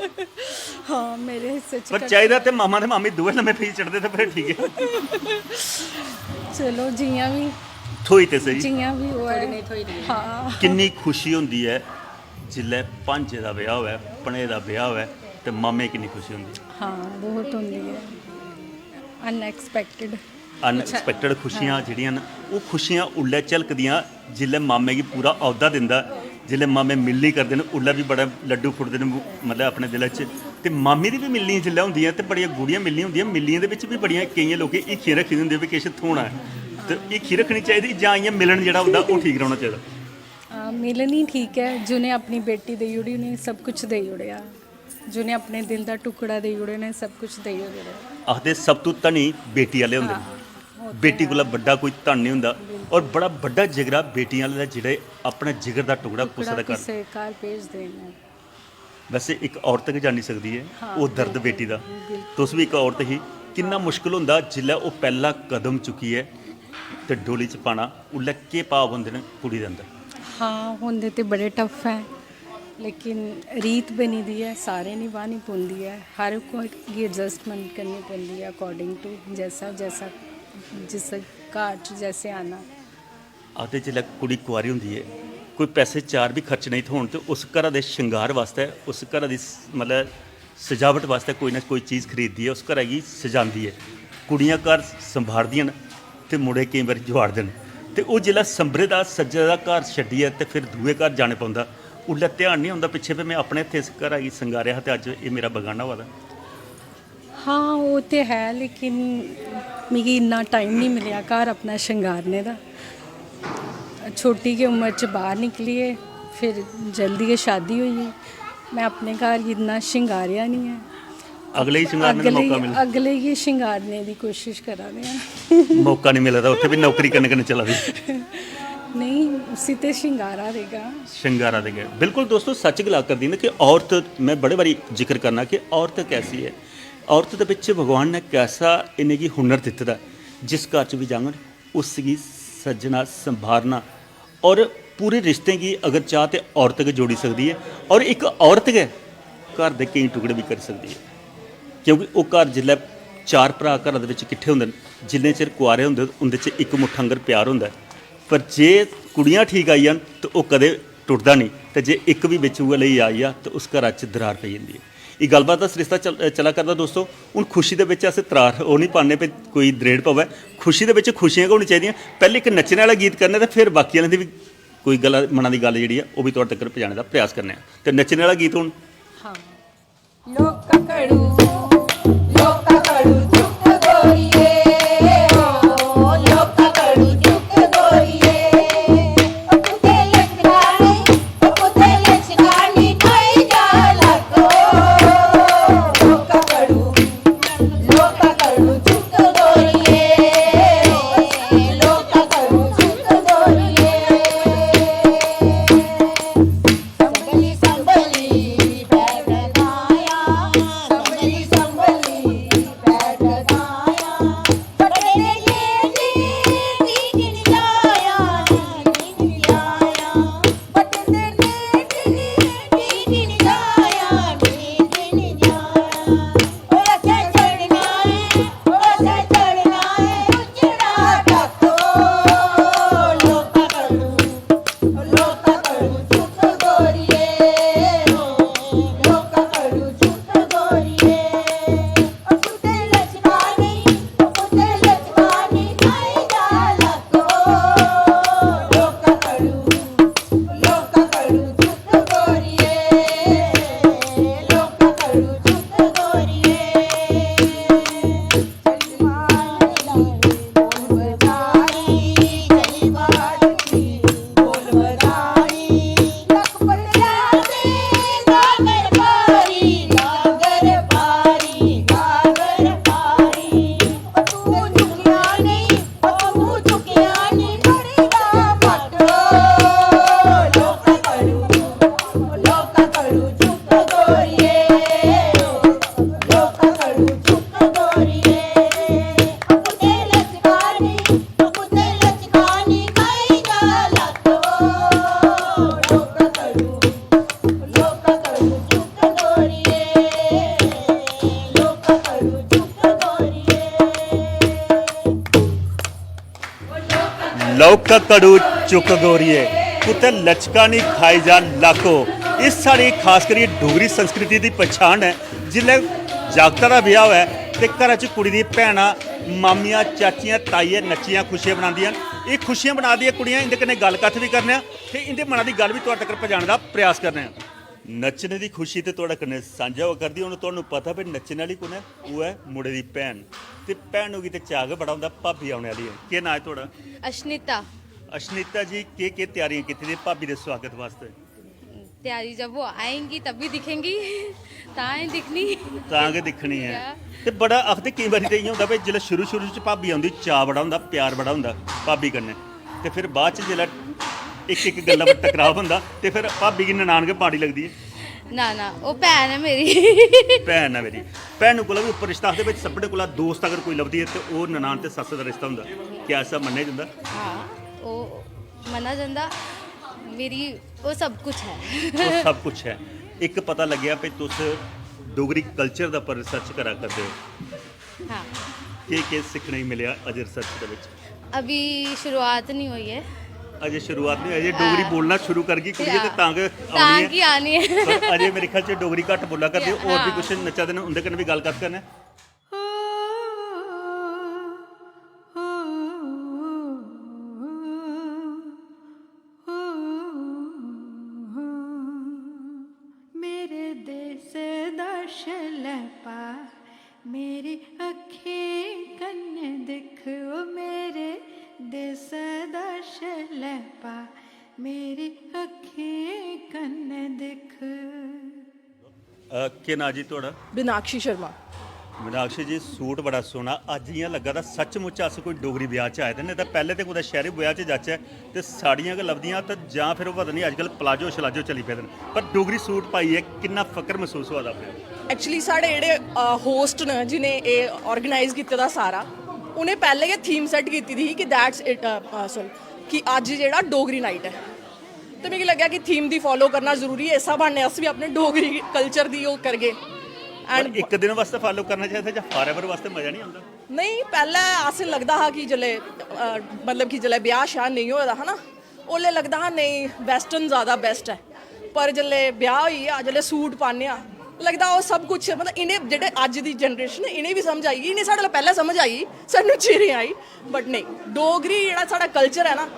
हाँ, मेरे हिस्से च पर कड़छी। चाहिदा ते मामा ते मामी दोऐ लम्मे पेइयै चटदे ते फिर ठीक ऐ। चलो, जियां भी। थ्होई ते स्हेई। जियां भी होऐ। हाँ। किन्नी खुशी होंदी ऐ जिसलै भांजे दा ब्याह होऐ, भने दा ब्याह होऐ, ते मामे गी किन्नी खुशी होंदी ऐ। हाँ, बहुत होंदी है। अनएक्सपेक्टेड। अनएक्सपेक्टेड खुशियां जेह्ड़ियां न, ओह् खुशियां उल्लै झलकदियां जिसलै मामे गी पूरा औह्दा दिंदा। जिसलै मामे मिलनी करदे न, उल्लै बी बड़ा लड्डू फुटदे न, मतलब, अपने दिलै च। ते मामी दी बी मिलनी जिसलै होंदी ऐ, ते बड़ियां गूढ़ियां मिलनियां होंदियां। मिलनियें दे बिच बी बड़ियां, केइयें लोकें हीखियां रक्खी दियां होंदियां, "भी किश थ्होना ऐ।" ते हीखी रक्खनी चाहिदी, जां इ'यां मिलन जेह्ड़ा होंदा, ओह् ठीक रौह्ना चाहिदा। आ, मिलन ही ठीक ऐ। जि'नें अपनी बेटी देई ओड़ी, उ'नें सब कुछ देई ओड़ेआ। जि'नें अपने दिल दा टुकड़ा देई ओड़ेआ, उ'नें सब कुछ देई ओड़ेआ। आखदे, सब तू धनी बेटी आह्ले होंदे न। हाँ, ओह् ते बेटी है। कोला बड्डा कोई धन नहीं होंदा। और बड़ा बड्डा जिगरा बेटियां आह्ले दा, जेह्ड़े अपने जिगर दा टुकड़ा कुसै टुकड़ा दे घर। किसे घर भेजदे न। वैसे इक औरत गै जानी सकदी ऐ हाँ, ओह् दर्द बिल्कुल, बेटी दा। बिल्कुल। तुस बी इक औरत ही, किन्ना मुश्किल होंदा जिसलै ओह् पैह्ला कदम चुक्कियै ते डोली च पाना, उल्लै केह् भाव होंदे न कुड़ी दे अंदर? हाँ, होंदे ते बड़े टफ ऐ, लेकिन रीत बनी दी ऐ, सारे निभानी पौंदी ऐ, हर कोई गी एडजस्टमेंट करनी पौंदी ऐ अकॉर्डिंग टू जैसा जैसा जिस घर च जैसे आना। आखदे, जिसलै कुड़ी कुआरी होंदी ऐ, कोई पैसे चार बी खर्च नेईं थ्होन, ते उस घरा दे श्रृंगार वास्तै, उस घरा दी स-, मतलब, सजावट वास्तै कोई ना कोई चीज़ खरीददी ऐ, उस घरै गी सजांदी ऐ। कुड़ियां घर संभारदियां न ते मुड़े केईं बारी जुआड़दे न। ते ओह् जिसलै संभरे दा सज्जे दा घर छड्डियै ते फिर दूए घर जाने पौंदा, उसलै ध्यान निं औंदा पिच्छें, "भी में अपने हत्थें इस घरा गी संगारेआ हा ते अज्ज एह् मेरा बगाना होआ दा।" हाँ, ओह् ते है, लेकिन मिगी इन्ना टाइम नहीं मिलेआ घर अपना शंगारने दा। छोटी गै उम्र च बाहर निकली गे, फिर जल्दी गै शादी होई गेई। में अपने घर गी इन्ना शंगारेआ नहीं ऐ। अगले गी शंगारने दा अगले मौका गी, मिलदा। अगले गी शंगारने दी कोशिश करा दे आं। मौका नहीं मिलदा, उत्थै बी नौकरी कन्नै कन्नै चला दी। नहीं, उसी ते शंगारा देगा। शंगारा देगा। बिल्कुल दोस्तो, सच गला करदी न कि औरत, मैं बड़े बारी जिक्र करना कि औरत कैसी है। औरत दे बिच भगवान ने कैसा इ'नेंगी हुनर दित्ते दा ऐ, जिस घर च बी जाङन, उसगी सज्जना, संभारना और पूरे रिश्तें गी अगर चाह ते औरत गै जोड़ी सकदी ऐ। और इक औरत गै घर दे केईं टुकड़े बी करी सकदी ऐ, क्योंकि ओह् घर जिसलै चार भ्राऽ घरा दे बिच किट्ठे होंदे न, जिन्ने चिर कुआरे होंदे, उं'दे च इक मुट्ठ आंगर प्यार होंदा ऐ। पर जे कुड़ियां ठीक आई जान, ते ओह् कदें टुटदा नेईं। ते जे इक बी बिच उ'ऐ लेई आई जा, ते उस घरा च दरार पेई जंदी ऐ। एह् गल्लबात दा सरिस्ता चल-, चला करदा दोस्तो। हून खुशी दे बिच अस तरार ओह् निं पान्ने भई कोई दरेड़ पवै। खुशी दे बिच खुशियां गै होनी चाहिदियां। पैह्लें इक नच्चने आह्ला गीत करने, ते फिर बाकी आह्लें दी बी कोई गल्ल, मना दी गल्ल जेह्ड़ी ऐ, ओह् बी तुआढ़े तक्कर पजाने दा प्रयास करने आं। ते नच्चने आह्ला गीत हून। हाँ। लोका कड़ू, लोका कड़ू चुक गोरिए, ओ लोका कड़ू चुक गोरिए। ओ कुते लचकानी, ओ कुते लचकानी कोई जा लगो। लोका कड़ू, लोका कड़ू चुक गोरिए, लोका कड़ू चुक गोरिए। संभली, संभली बैठना या, संभली, कड़ू चुक्क गोरिये, कुतै लचका निं खाई जा लाको। इस साढ़ी खास करियै डोगरी संस्कृति दी पछान ऐ। जिसलै जागता दा ब्याह होऐ ते घरा च कुड़ी दियां भैनां, मामियां, चाचियां, ताइयां नच्चियां खुशियां बनांदियां न। एह् खुशियां बना दियां कुड़ियां, इं'दे कन्नै गल्ल कत्थ बी करने आं ते इं'दे मना दी गल्ल बी तुआढ़े तगर पजाने दा प्रयास करने आं। नच्चने दी खुशी ते तुआढ़े कन्नै सांझा होआ करदी। हून तुहानू पता भाई नच्चने आह्ली कु'न ऐ? ओह् ऐ मुड़े दी भैन। ते भैनू गी ते चाऽ गै बड़ा होंदा, भाबी औने आह्ली ऐ। केह् नांऽ ऐ तुआढ़ा? अश्निता। अश्निता जी, केह् केह् त्यारियां कीती दियां भाबी दे सुआगत वास्तै? त्यारी जब वो आएंगी तभी दिखेंगी। तां ही दिक्खनी। तां गै दिक्खनी ऐ। ते बड़ा आखदे केईं बारी ते इ'यां होंदा भाई जिसलै शुरू शुरू च भाबी औंदी, चाऽ बड़ा होंदा, प्यार बड़ा होंदा भाबी कन्नै, ते फिर बाद च जिसलै इक इक गल्ला पर टकराव होंदा ते फिर भाबी गी ननान गै माड़ी लगदी ऐ। ना ना, ओह् भैन ऐ मेरी। भैन ऐ मेरी। भैनू कोला बी उप्पर रिश्ता आखदे भाई सभनें कोला दोस्त अगर कोई लभदी ऐ ते ओह् ननान ते सस्स दा रिश्ता होंदा। क्या ऐसा मन्नेआ जंदा? हां, ओह् मन्ना जंदा। मेरी ओह् सब कुछ ऐ। ओह् सब कुछ ऐ। इक पता लग्गेआ भाई तुस डोगरी कल्चर दे उप्पर रिसर्च करा करदे ओ। हां। केह् केह् सिक्खने गी मिलेआ अजें रिसर्च दे बिच? अभी शुरुआत नहीं हुई है। अजें शुरुआत नहीं, अजें डोगरी हां। बोलना शुरू करगी कुड़िये ते हां। तां गै तां औनी ऐ। की आनी ऐ। पर अजें मेरे ख्याल च डोगरी घट्ट बोला करदे, होर बी हां। कुछ नच्चा दे न, उं'दे कन्नै बी गल्ल कत्थ करने आं। मेरे देस दा शलैपा, मेरी अक्खें कन्नै दिक्ख, ओ मेरे देस दा शलैपा, मेरी अक्खें कन्नै दिक्ख। अ, केह् नांऽ जी थुआढ़ा? बिनाक्षी शर्मा। बिनाक्षी जी, सूट बड़ा सोह्ना। अज्ज इ'यां लग्गा दा सचमुच अस कोई डोगरी ब्याह् च आए दे, नेईं तां पैह्लें ते कुतै शैह्री ब्याह् च जाचै ते साड़ियां गै लभदियां, ते जां फिर ओह् पता निं अज्जकल प्लाजो शलाजो चली पेदे न, पर डोगरी सूट पाइयै किन्ना फकर मसूस होआ दा अपने आप? एक्चुअली साढ़े जेह्ड़े, अ, होस्ट न जि'नें एह् ऑर्गेनाइज कीते दा सारा, उ'नें पैह्लें गै थीम सैट्ट कीती दी ही कि that's it, a, a, sorry, कि अज्ज जेह्ड़ा डोगरी नाइट ऐ। ते मिगी लग्गेआ कि थीम दी फालो करना जरूरी ऐ, इस्सै ब्हान्ने अस बी अपने डोगरी कल्चर दी ओह् करगे। पर एंड इक दिन बास्तै फालो करना चाहिदा जां फॉरएवर बास्तै मजा निं औंदा? नेईं, पैह्लें असें लगदा हा कि जेल्लै, अ, मतलब कि जेल्लै ब्याह् श्याह् नेईं होए दा हा ना, ओल्लै लगदा हा नेईं, वैस्टर्न जैदा बैस्ट ऐ। पर जेल्लै ब्याह् होई गेआ, जेल्लै सूट पान्ने आं, लगदा ओह् सब कुछ, मतलब इ'नें जेह्ड़े अज्ज दी जनरेशन, इ'नें बी समझ आई गेई, इ'नें साढ़े कोला पैह्लें समझ आई गेई, सानूं चिरें आई। बट नेईं, डोगरी जेह्ड़ा साढ़ा कल्चर ऐ ना,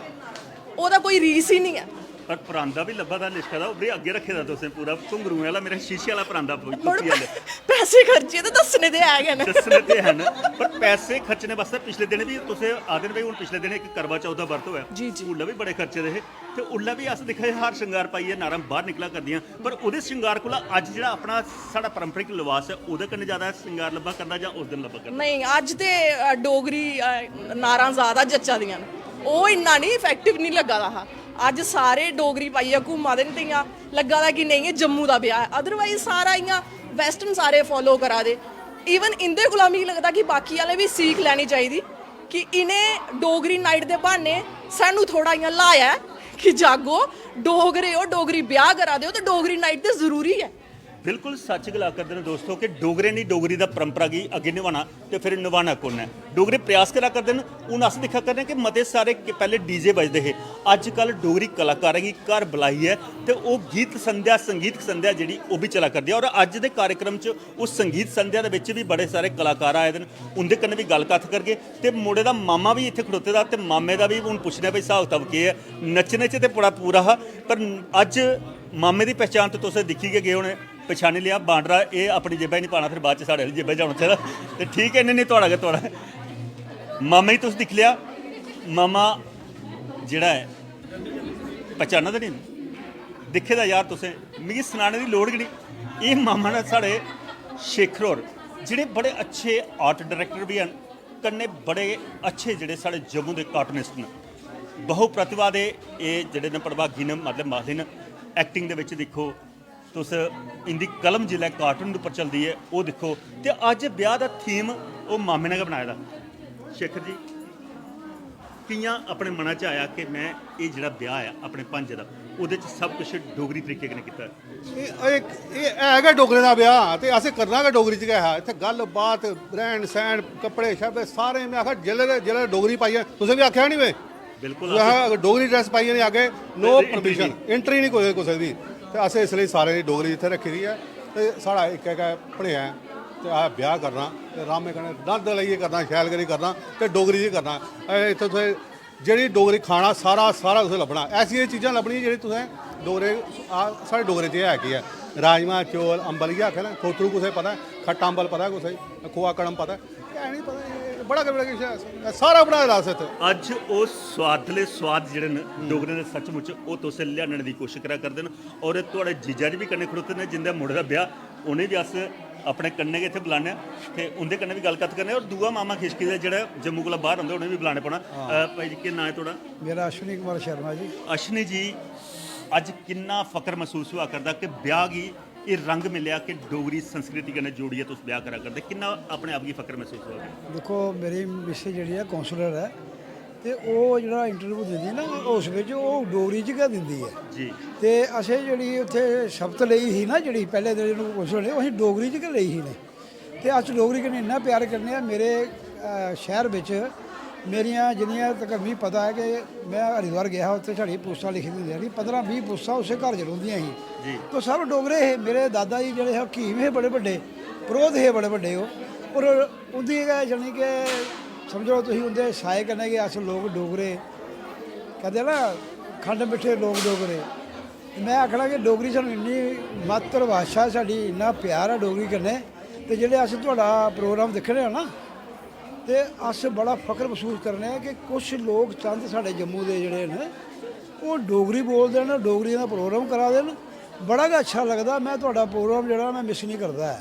ओह्दा कोई रीस ही निं ऐ। पर परांदा बी लब्भा दा लिशका दा, ओह् बी अग्गें रक्खे दा तुसें पूरा घुंगरू आह्ला, मेरा शीशे आह्ला परांदा पु-, मड़ो, पुट्टी आह्ले। पैसे खर्चे ते दस्सने ते है गै न। दस्सने ते हैन, पर पैसे खर्चने बास्तै पिछले दिनें बी तुसें आखदे न भाई हून पिछले दिनें इक करवा चौथ दा बर्त होआ, जी, जी। उसलै बी बड़े खर्चे दे हे, ते उसलै बी अस दिक्खा दे हार श्रृंगार पाइयै नारां बाह्र निकला करदियां, पर ओह्दे श्रृंगार कोला अज्ज जेह्ड़ा अपना साढ़ा पारंपरिक लबास ऐ, ओह्दे कन्नै ज्यादा श्रृंगार लब्भा करदा जां उस दिन लब्भा करदा? नेईं, अज्ज ते, अ, डोगरी, अ, नारां ज्यादा जच्चा दियां न, ओह् इन्ना निं इफेक्टिव निं लग्गा दा हा। अज्ज सारे डोगरी पाइयै घूमा दे न ते इ'यां लग्गा दा कि नेईं, एह् जम्मू दा ब्याह् ऐ। अदरवाइज सारा इ'यां वैस्टर्न सारे फालो करा दे। इवन इं'दे कोला मिगी लगदा कि बाकी आह्लें बी सीख लैनी चाहिदी कि इ'नें डोगरी नाइट दे ब्हान्ने सानूं थोह्ड़ा इ'यां ल्हाया ऐ कि जागो, डोगरे ओ, डोगरी ब्याह् करा दे ओ ते डोगरी नाइट ते जरूरी ऐ। बिल्कुल सच्च गला करदे न दोस्तो कि डोगरे ने डोगरी दा परंपरा गी अग्गें निभाना ते फिर नभाना कु'न ऐ? डोगरे प्रयास करा करदे न। हून अस दिक्खा करने कि मते सारे कि पैह्ले डीजे बजदे हे, अज्जकल डोगरी कलाकारें गी घर बलाइयै ते ओह् गीत संध्या, संगीत संध्या जेह्ड़ी ओह् बी चला करदी ऐ। और अज्ज दे कार्यक्रम च उस संगीत संध्या दे बिच बी बड़े सारे कलाकार आए दे न, उं'दे कन्नै बी गल्ल कत्थ करगे। ते मुड़े दा मामा बी इत्थै खड़ोते दा ते मामे दा बी हून पुच्छने भाई स्हाब कताब केह् ऐ। नच्चने च ते बड़ा पूरा हा, पर अज्ज मामे दी पहचान ते तुस दिक्खी गै गे होने। पछानी लेआ बांडरा, एह् अपनी जेबै च निं पाना, फिर बाद च साढ़े आह्ली जेबै च जाना चाहिदा। ते ठीक ऐ, इ'नें निं थुआढ़ा गै थुआढ़ा। मामा जी तुस दिक्खी लेआ, मामा जेह्ड़ा ऐ, पहचाना ते निं? दिक्खे दा यार तुसें, मिगी सनाने दी लोड़ गै निं। एह् मामा न साढ़े शेखर होर, जेह्ड़े बड़े अच्छे आर्ट डायरैक्टर बी हैन, कन्नै बड़े अच्छे जेह्ड़े साढ़े जम्मू दे कार्टूनिस्ट न। बहु प्रतिभा दे एह् जेह्ड़े न, पड़भागी न, मतलब माहली न। एक्टिंग दे बिच दिक्खो, तुस इं'दी कलम जिसलै कार्टून दे उप्पर चलदी ऐ, ओह् दिक्खो। ते अज्ज ब्याह् दा थीम ओह् मामे ने गै बनाए दा। शेखर जी, कि'यां अपने मना च आया कि में एह् जेह्ड़ा ब्याह् ऐ अपने भांजे दा, ओह्दे च सब किश डोगरी तरीके कन्नै कीता ऐ? एह्, एह्, एह् है गै डोगरें दा ब्याह् ते असें करना गै डोगरी च गै हा। इत्थै गल्ल बात, रैह्न सैह्न, कपड़े शपड़े सारे, में आखेआ, जिसलै, जिसलै डोगरी पाइयै, तुसें बी आखेआ निं में? बिल्कुल, तुसें अगर डोगरी ड्रैस पाइयै नहीं आगे, नो entry परमिशन, एंट्री नहीं कोई कुसै दी। ते असें इसलिए सारें दी डोगरी इत्थै रक्खी दी ऐ। ते साढ़ा इक्कै गै भनेआ ऐ, ते अस ब्याह करना ते रामै कन्नै नंद लेइयै करना, शैल करी करना ते डोगरी च करना। एह् इत्थै तुसें जेह्ड़ी डोगरी खाना, सारा सारा तुसें लब्भना। ऐसियां चीजां लब्भनियां जेह्ड़ी तुसें डोगरे, आ, साढ़े डोगरे च है केह् ऐ? राजमा, चौल, अंबल, इ'यै आखै ना। खोतरू कुसै पता ऐ? खट्टा अंबल पता ऐ कुसै गी? खोआ कड़म पता ऐ? है नहीं पता। एह् बड़ा गै, बड़ा किश ऐ। सारा बनाए दा असें इत्थै। अज्ज ओह् सोआदले सोआद जेह्ड़े न डोगरें दे, सचमुच ओह् तुस लेआनने दी कोशश करा करदे न। और थुआढ़े जीजा जी बी कन्नै खड़ोते न, जिंदे मुड़े दा ब्याह, उ'नें बी अस अपने कन्नै गै इत्थै बुलाने आं ते उं'दे कन्नै बी गल्ल कत्थ करने आं। और दूआ मामा खिशकी दा जेह्ड़ा जम्मू कोला बाहर औंदा, उ'नें बी बुलाने पौना। अ, भाई जी, केह् नांऽ ऐ थुआढ़ा? मेरा अश्विनी कुमार शर्मा जी। अश्विनी जी, अज्ज किन्ना फख्र मसूस होआ करदा कि ब्याह गी एह् रंग मिलेआ कि डोगरी संस्कृति कन्नै जोड़ियै तुस ब्याह करा करदे, किन्ना अपने आप गी फख्र मसूस होआ करदा? देखो, मेरी मिसेज जेह्ड़ी ऐ, काउंसलर ऐ, ते ओह् जेह्ड़ा इंटरव्यू दिंदी ना, उस बिच ओह् डोगरी च गै दिंदी ऐ। जी। ते असें जेह्ड़ी उत्थै शब्द लेई ही ना, जेह्ड़ी पैह्ले दिन काउंसलर ने, ओह् असें डोगरी च गै लेई ही ने। ते अस डोगरी कन्नै इन्ना प्यार करने आं। मेरे अ, शैह्र बिच मेरियां जिन्नियां तक मिगी पता ऐ कि में हरिद्वार गेआ हा, उत्थै साढ़ी पोस्टां लिखी दियां होंदियां ही, पंदरां बीह् पोस्टां उस्सै घर च रौंह्दियां ही। जी। तो सब डोगरे हे। मेरे दादा जी जेह्ड़े हे, हकीम हे बड़े बड्डे, परोह्त हे बड़े बड्डे ओह्। और उं'दी गै, यानी कि, समझो तुसीं, उं'दे साए कन्नै गै अस लोक डोगरे, कहदे ना, खंड मिट्ठे लोक डोगरे। में आखना कि डोगरी सानूं इन्नी मातृ भाशा ऐ साढ़ी, इन्ना प्यार ऐ डोगरी कन्नै। ते जेल्लै अस थुआढ़ा प्रोग्राम दिक्खने आं ना, ते अस बड़ा फख्र मसूस करने आं कि कुछ लोक, चंद साढ़े जम्मू दे जेह्ड़े न, ओह् डोगरी बोलदे न, डोगरी दा प्रोग्राम करा दे न। बड़ा गै अच्छा लगदा। में थुआढ़ा प्रोग्राम जेह्ड़ा, में मिस नहीं करदा ऐ।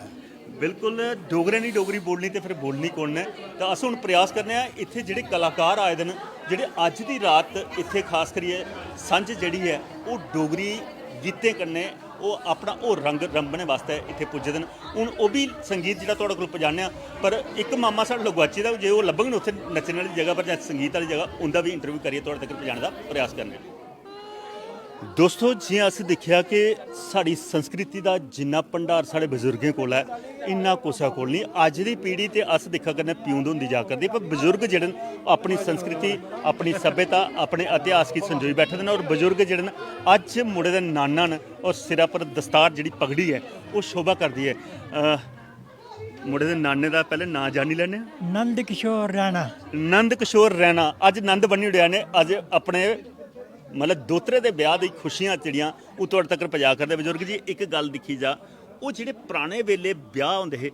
बिल्कुल, डोगरें नी डोगरी बोलनी ते फिर बोलनी कु'न ने? तां अस हुन प्रयास करने आं, इत्थै जेह्ड़े कलाकार आए दे न, जेह्ड़े अज्ज दी रात इत्थै खास करियै संझ जेह्ड़ी ऐ, ओह् डोगरी गीतें कन्नै ओह् अपना होर रंग रंबने वास्तै इत्थै पुज्जे दे न। हुन ओह् बी संगीत जेह्ड़ा थुआढ़े कोल पजाने आं, पर इक मामा साढ़े कोला गुआची दा, जे ओह् लब्भङन उत्थै नच्चने आह्ली जगह पर जां संगीत आह्ली जगह, उं'दा बी इंटरव्यू करियै थुआढ़े तगर पजाने दा प्रयास करने आं। दोस्तो, जि'यां अस दिक्खेआ कि साढ़ी संस्कृति दा जिन्ना भंडार साढ़े बजुर्गें कोल ऐ, इन्ना कुसै कोल निं। अज्ज दी पीढ़ी ते अस दिक्खा करने प्यूंद होंदी जा करदी, पर बजुर्ग जेह्ड़े न, अपनी संस्कृति, अपनी सभ्यता, अपने इतिहास गी संजोई बैठे दे न। और बजुर्ग जेह्ड़े न, अज्ज मुड़े दे नाना न और सिरै पर दस्तार, जेह्ड़ी पगड़ी ऐ, ओह् शोभा करदी ऐ। अ, मुड़े दे नाने दा पैह्लें नांऽ जानी लैने आं। नंद किशोर रैना। नंद किशोर रैना, अज्ज नंद बन्नी ओड़ेआ ने। अज्ज अपने, मतलब, दोतरे दे ब्याह दी खुशियां जेह्ड़ियां, ओह् थुआढ़े तगर पजा करदे। बजुर्ग जी, इक गल्ल दिक्खी जा, ओह् जेह्ड़े पराने बेल्ले ब्याह होंदे हे,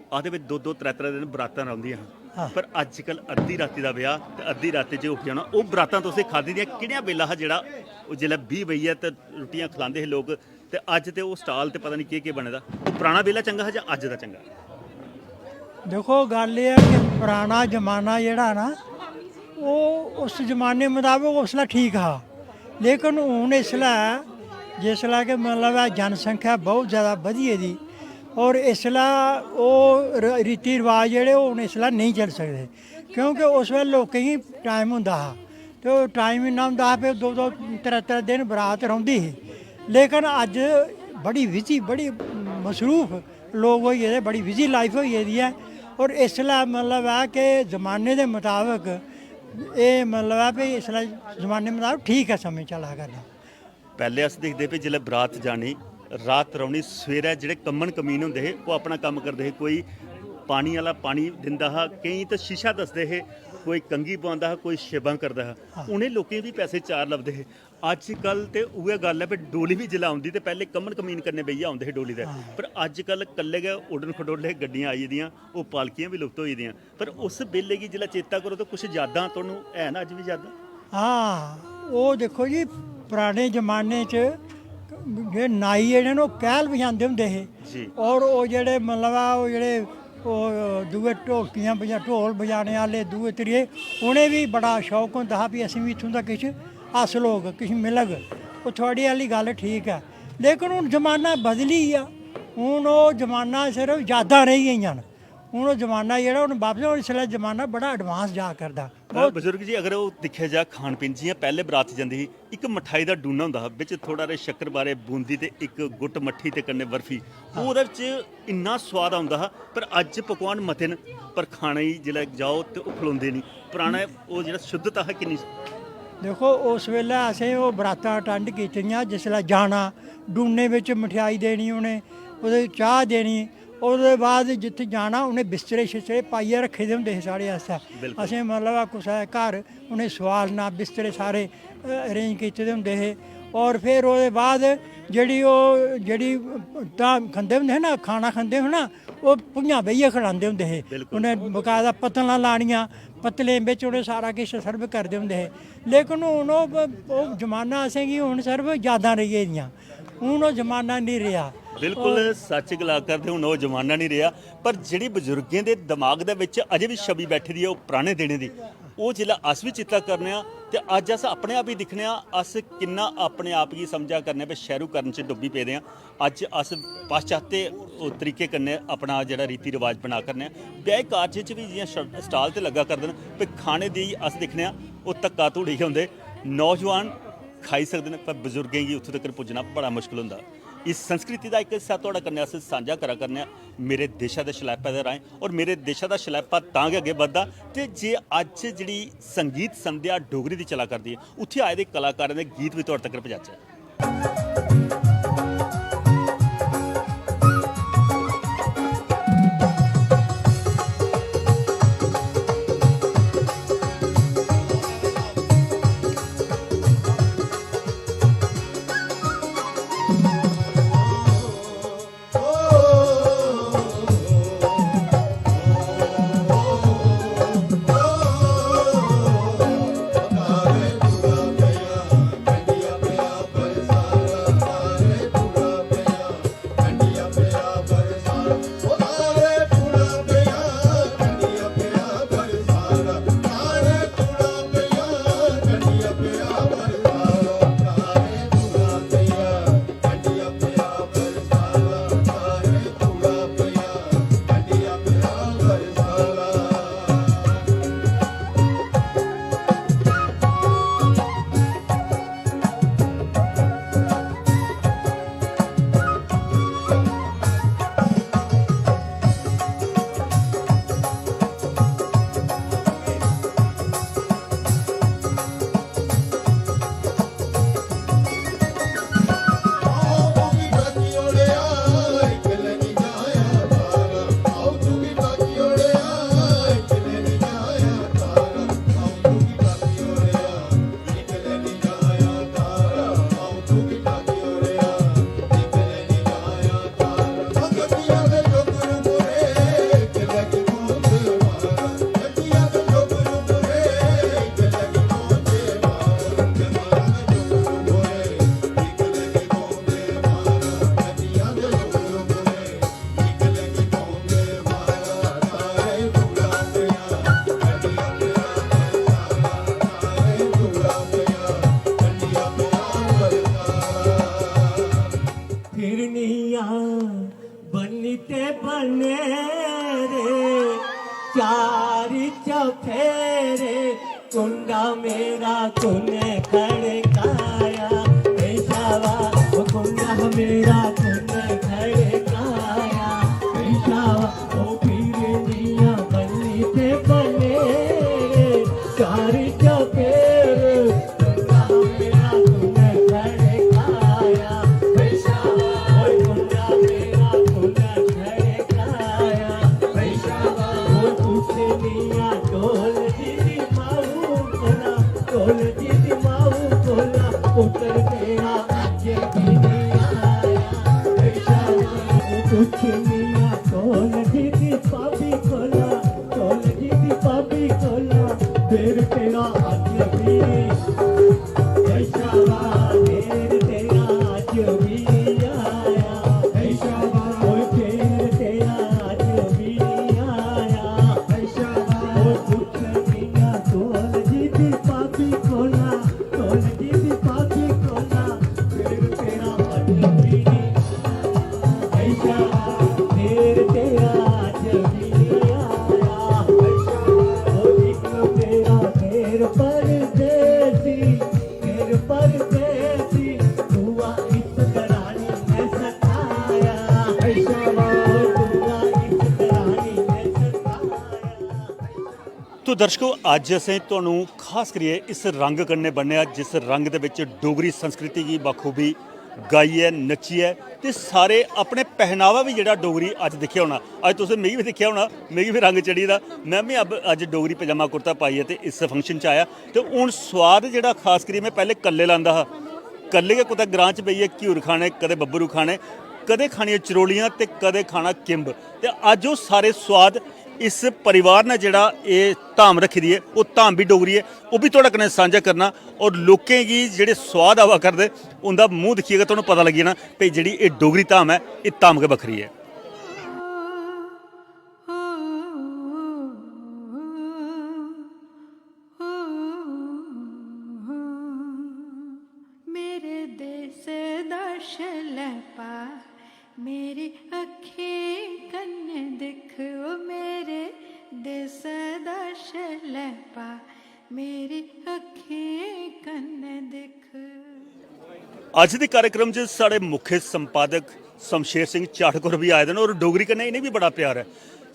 आखदे भाई दो दो त्रै त्रै दिन बरातां रौंह्दियां हां। हां। पर अज्जकल अद्धी राती दा ब्याह ते अद्धी राती च उठी जाना। ओह् बरातां तुसें खाद्धी दियां, केह्ड़ा बेल्ला हा जेह्ड़ा, ओह् जिसलै बीह् बेहियै ते रुट्टियां खलांदे हे लोक, ते अज्ज ते ओह् स्टाल ते पता निं केह् केह् बने दा। ओह् पराना बेल्ला चंगा हा जां अज्ज दा चंगा? दिक्खो, गल्ल एह् ऐ कि पराना जमाना जेह्ड़ा ना, ओह् उस जमाने मताबक उसलै ठीक हा। लेकिन हून इसलै, जिसलै कि मतलब ऐ, जनसंख्या बहुत ज़्यादा बधी गेदी, और इसलै ओह् र-, रीति रवाज जेह्ड़े, ओह् हून इसलै नेईं चली सकदे, क्योंकि उस बेल्लै लोकें गी टाइम होंदा हा। ते ओह् टाइम इन्ना होंदा हा, फिर दो दो त्रै त्रै दिन बरात रौंह्दी ही। लेकिन अज्ज बड़ी बिजी, बड़ी मसरूफ लोक होई गेदे, बड़ी बिजी लाइफ होई गेदी ऐ। और इसलै मतलब ऐ कि जमाने दे मताबक एह् मतलब ऐ, भाई, इसलै जमाने मताबक ठीक ऐ, समें चला करदा। पैह्ले अस दिखदे हे, जिसलै बरात जानी, रात रौह्नी, सवेरै जेह्ड़े कम्मन कमीन होंदे हे, ओह् अपना कम्म करदे हे। कोई पानी आह्ला पानी दिंदा हा, केईं ते शीशा दसदे हे, कोई कंघी पुआंदा हा, कोई शेबां करदा हा। हां। उ'नें लोकें गी बी पैसे चार लभदे हे। अज्जकल ते उ'ऐ गल्ल ऐ, भाई, डोली बी जिसलै औंदी ते पैह्ले कम्मन कमीन कन्नै बेहियै औंदे हे डोली दे। हां। पर अज्जकल कल्ले गै उडन खडोले गड्डियां आई दियां, ओह् पालकियां बी लुप्त होई दियां। पर उस बेल्ले गी जिसलै चेता करो, ते कुछ यादां तुहानू हैन अज्ज बी यादां? हां, ओह् दिक्खो जी, पराने जमाने च जेह्ड़े नाई जेह्ड़े न, ओह् कैह्ल बजांदे होंदे हे। जी। और ओह् जेह्ड़े, मतलब, ऐ, ओह् जेह्ड़े, ओह् दूए ढोलकियां बजा-, ढोल बजाने आह्ले, दूए त्रिये, उ'नें बी बड़ा शौक होंदा हा, भी असें बी इत्थूं दा किश हासल होग, किश मिलग। ओह् थुआढ़ी आह्ली गल्ल ठीक ऐ, लेकिन हून जमाना बदली गेआ। हून ओह् जमाना सिर्फ यादां रेही गेइयां न। हून ओह् जमाना जेह्ड़ा, हून बापस, हून इसलै जमाना बड़ा एडवांस जा करदा। अ, बजुर्ग जी, अगर ओह् दिक्खेआ जा खान पीन, जि'यां पैह्ले बरात जंदी ही, इक मठाई दा डूना होंदा हा, बिच थोह्ड़ा हारा शक्कर बारे, बूंदी ते इक गुट्ट मट्ठी ते कन्नै बर्फी। ओह् ओह्दे बिच इन्ना सोआद औंदा हा, पर अज्ज पकवान मते न, पर खाने गी जिसलै जाओ ते ओह् खलोंदे निं। पराना ओह् जेह्ड़ा शुद्धता हा किन्नी। देखो, उस बेल्लै असें ओह् बरातां अटैंड कीतियां, जिसलै जाना, डूने बिच मठेआई देनी उ'नें, ओह्दे चाह् देनी, ओह्दे बाद जित्थै जाना, उ'नें बिस्तरे शिस्तरे पाइयै रक्खे दे होंदे हे साढ़े आस्तै। बिल्कुल। असें, मतलब, कुसै घर उ'नें सोआलना, बिस्तरे सारे, अ, अरेंज कीते दे होंदे हे। और फिर ओह्दे बाद जेह्ड़ी ओह्, जेह्ड़ी धाम खंदे होंदे हे ना, खाना खंदे हे ना, ओह् भुञां बेहियै खलांदे होंदे हे। बिल्कुल। उ'नें बकायदा पत्तलां लानियां, पत्तलें बिच उ'नें सारा किश सर्व करदे होंदे हे। लेकिन हून ओह्, ओह् जमाना असेंगी हून सिर्फ यादां रेही गेदियां। हून ओह् जमाना निं रेहा। बिल्कुल सच्च गला करदे, हून ओह् जमाना निं रेहा। पर जेह्ड़ी बजुर्गें दे दमाग दे बिच अजें बी छवि बैठी दी ऐ, ओह् पराने दिनें दी, ओह् जिसलै अस बी चित्ता करने आं, ते अज्ज अस अपने आप गी दिक्खने आं, अस किन्ना अपने आप गी समझा करने आं, भाई, शैह्रूकरण च डुब्बी पेदे आं। अज्ज अस पाश्चात्य तरीके कन्नै अपना जेह्ड़ा रीति रवाज बना करने आं। ब्याह् कारज च बी जि'यां श-, स्टाल ते लग्गा करदे न, भाई, खाने दी अस दिक्खने आं, ओह् धक्का धूड़ी गै होंदे। नौजवान खाई सकदे न, पर बजुर्गें गी उत्थूं तक्कर पुज्जना बड़ा मुश्कल होंदा। इस संस्कृति दा इक हिस्सा थुआढ़े कन्नै अस सांझा करा करने आं, मेरे देशा दे शलैपा दे राहें। और मेरे देशा दा शलैपा तां गै अग्गें बधदा, ते जे अज्ज जेह्ड़ी संगीत संध्या डोगरी दी चला करदी ऐ, उत्थै आए दे कलाकारें दे गीत बी थुआढ़े तक्कर पजाचै। फिरनिया बन्नी ते बने रे, चार चफेरे, कुंडा मेरा कुने खड़काया, पेशावा, ओ कुंडा मेरा कुने खड़काया, पेशावा, ओ फिरनिया बन्नी ते बने रे, चार चफेरे, कुंडा मेरा कुने खड़काया, पेशावा, ओ कुंडा मेरा कुने खड़काया, पेशावा, ओ कुछ निया ढोल जी दी माऊ कोला, ढोल जी दी माऊ कोला, पुत्र तेरा अज्ज भी नहीं आया। शाम कुछ मिया ढोल जी दी भाभी कोला, ढोल जी दी भाभी कोला, फिर तेरा अज्ज भी। शाबा, फिर तेरा अज्ज भी आया। शाबा, फिर तेरा अज्ज भी आया। शाबा, ओ कुछ मिया ढोल जी दी भाभी कोला, ढोल जी दी भाभी कोला, फिर तेरा अज्ज भी। ऐशा, फिर तेरा अज्ज भी दर्शको, अज्ज असें तुहानू खास करियै इस रंग कन्नै बन्नेआ, जिस रंग दे बिच डोगरी संस्कृति गी बखूबी गाइयै, नच्चियै ते सारे अपने पहनावा बी जेह्ड़ा डोगरी अज्ज दिक्खेआ होना, अज्ज तुसें मिगी बी दिक्खेआ होना, मिगी बी रंग चढ़ी दा। में बी अब अज्ज डोगरी पजामा कुर्ता पाइयै ते इस फंक्शन च आया। ते हून सोआद जेह्ड़ा खास करियै में पैह्ले कल्ले लांदा हा, कल्ले गै कुतै ग्रां च बेहियै घ्यूर खाने, कदें बब्बरू खाने, कदें खानियां चरोलियां ते कदें खाना किंब। ते अज्ज ओह् सारे सोआद इस परिवार ने जेह्ड़ा एह् धाम रक्खी दी ऐ, ओह् धाम बी डोगरी ऐ, ओह् बी थुआढ़े कन्नै सांझा करना। और लोकें गी जेह्ड़े सोआद आवा करदे, उं'दा मूंह दिक्खियै गै तुहानू पता लग्गी जाना भई जेह्ड़ी एह् डोगरी धाम ऐ, एह् धाम गै बक्खरी ऐ। मेरे देस दा शलैपा, मेरी अक्खीं कन्नै दिक्ख, ओ मेरे देस दा शलैपा, मेरी अक्खीं कन्नै दिक्ख। अज्ज दे कार्यक्रम च साढ़े मुख्य संपादक शमशेर सिंह चाटक होर बी आए दे न और डोगरी कन्नै इ'नें बी बड़ा प्यार ऐ।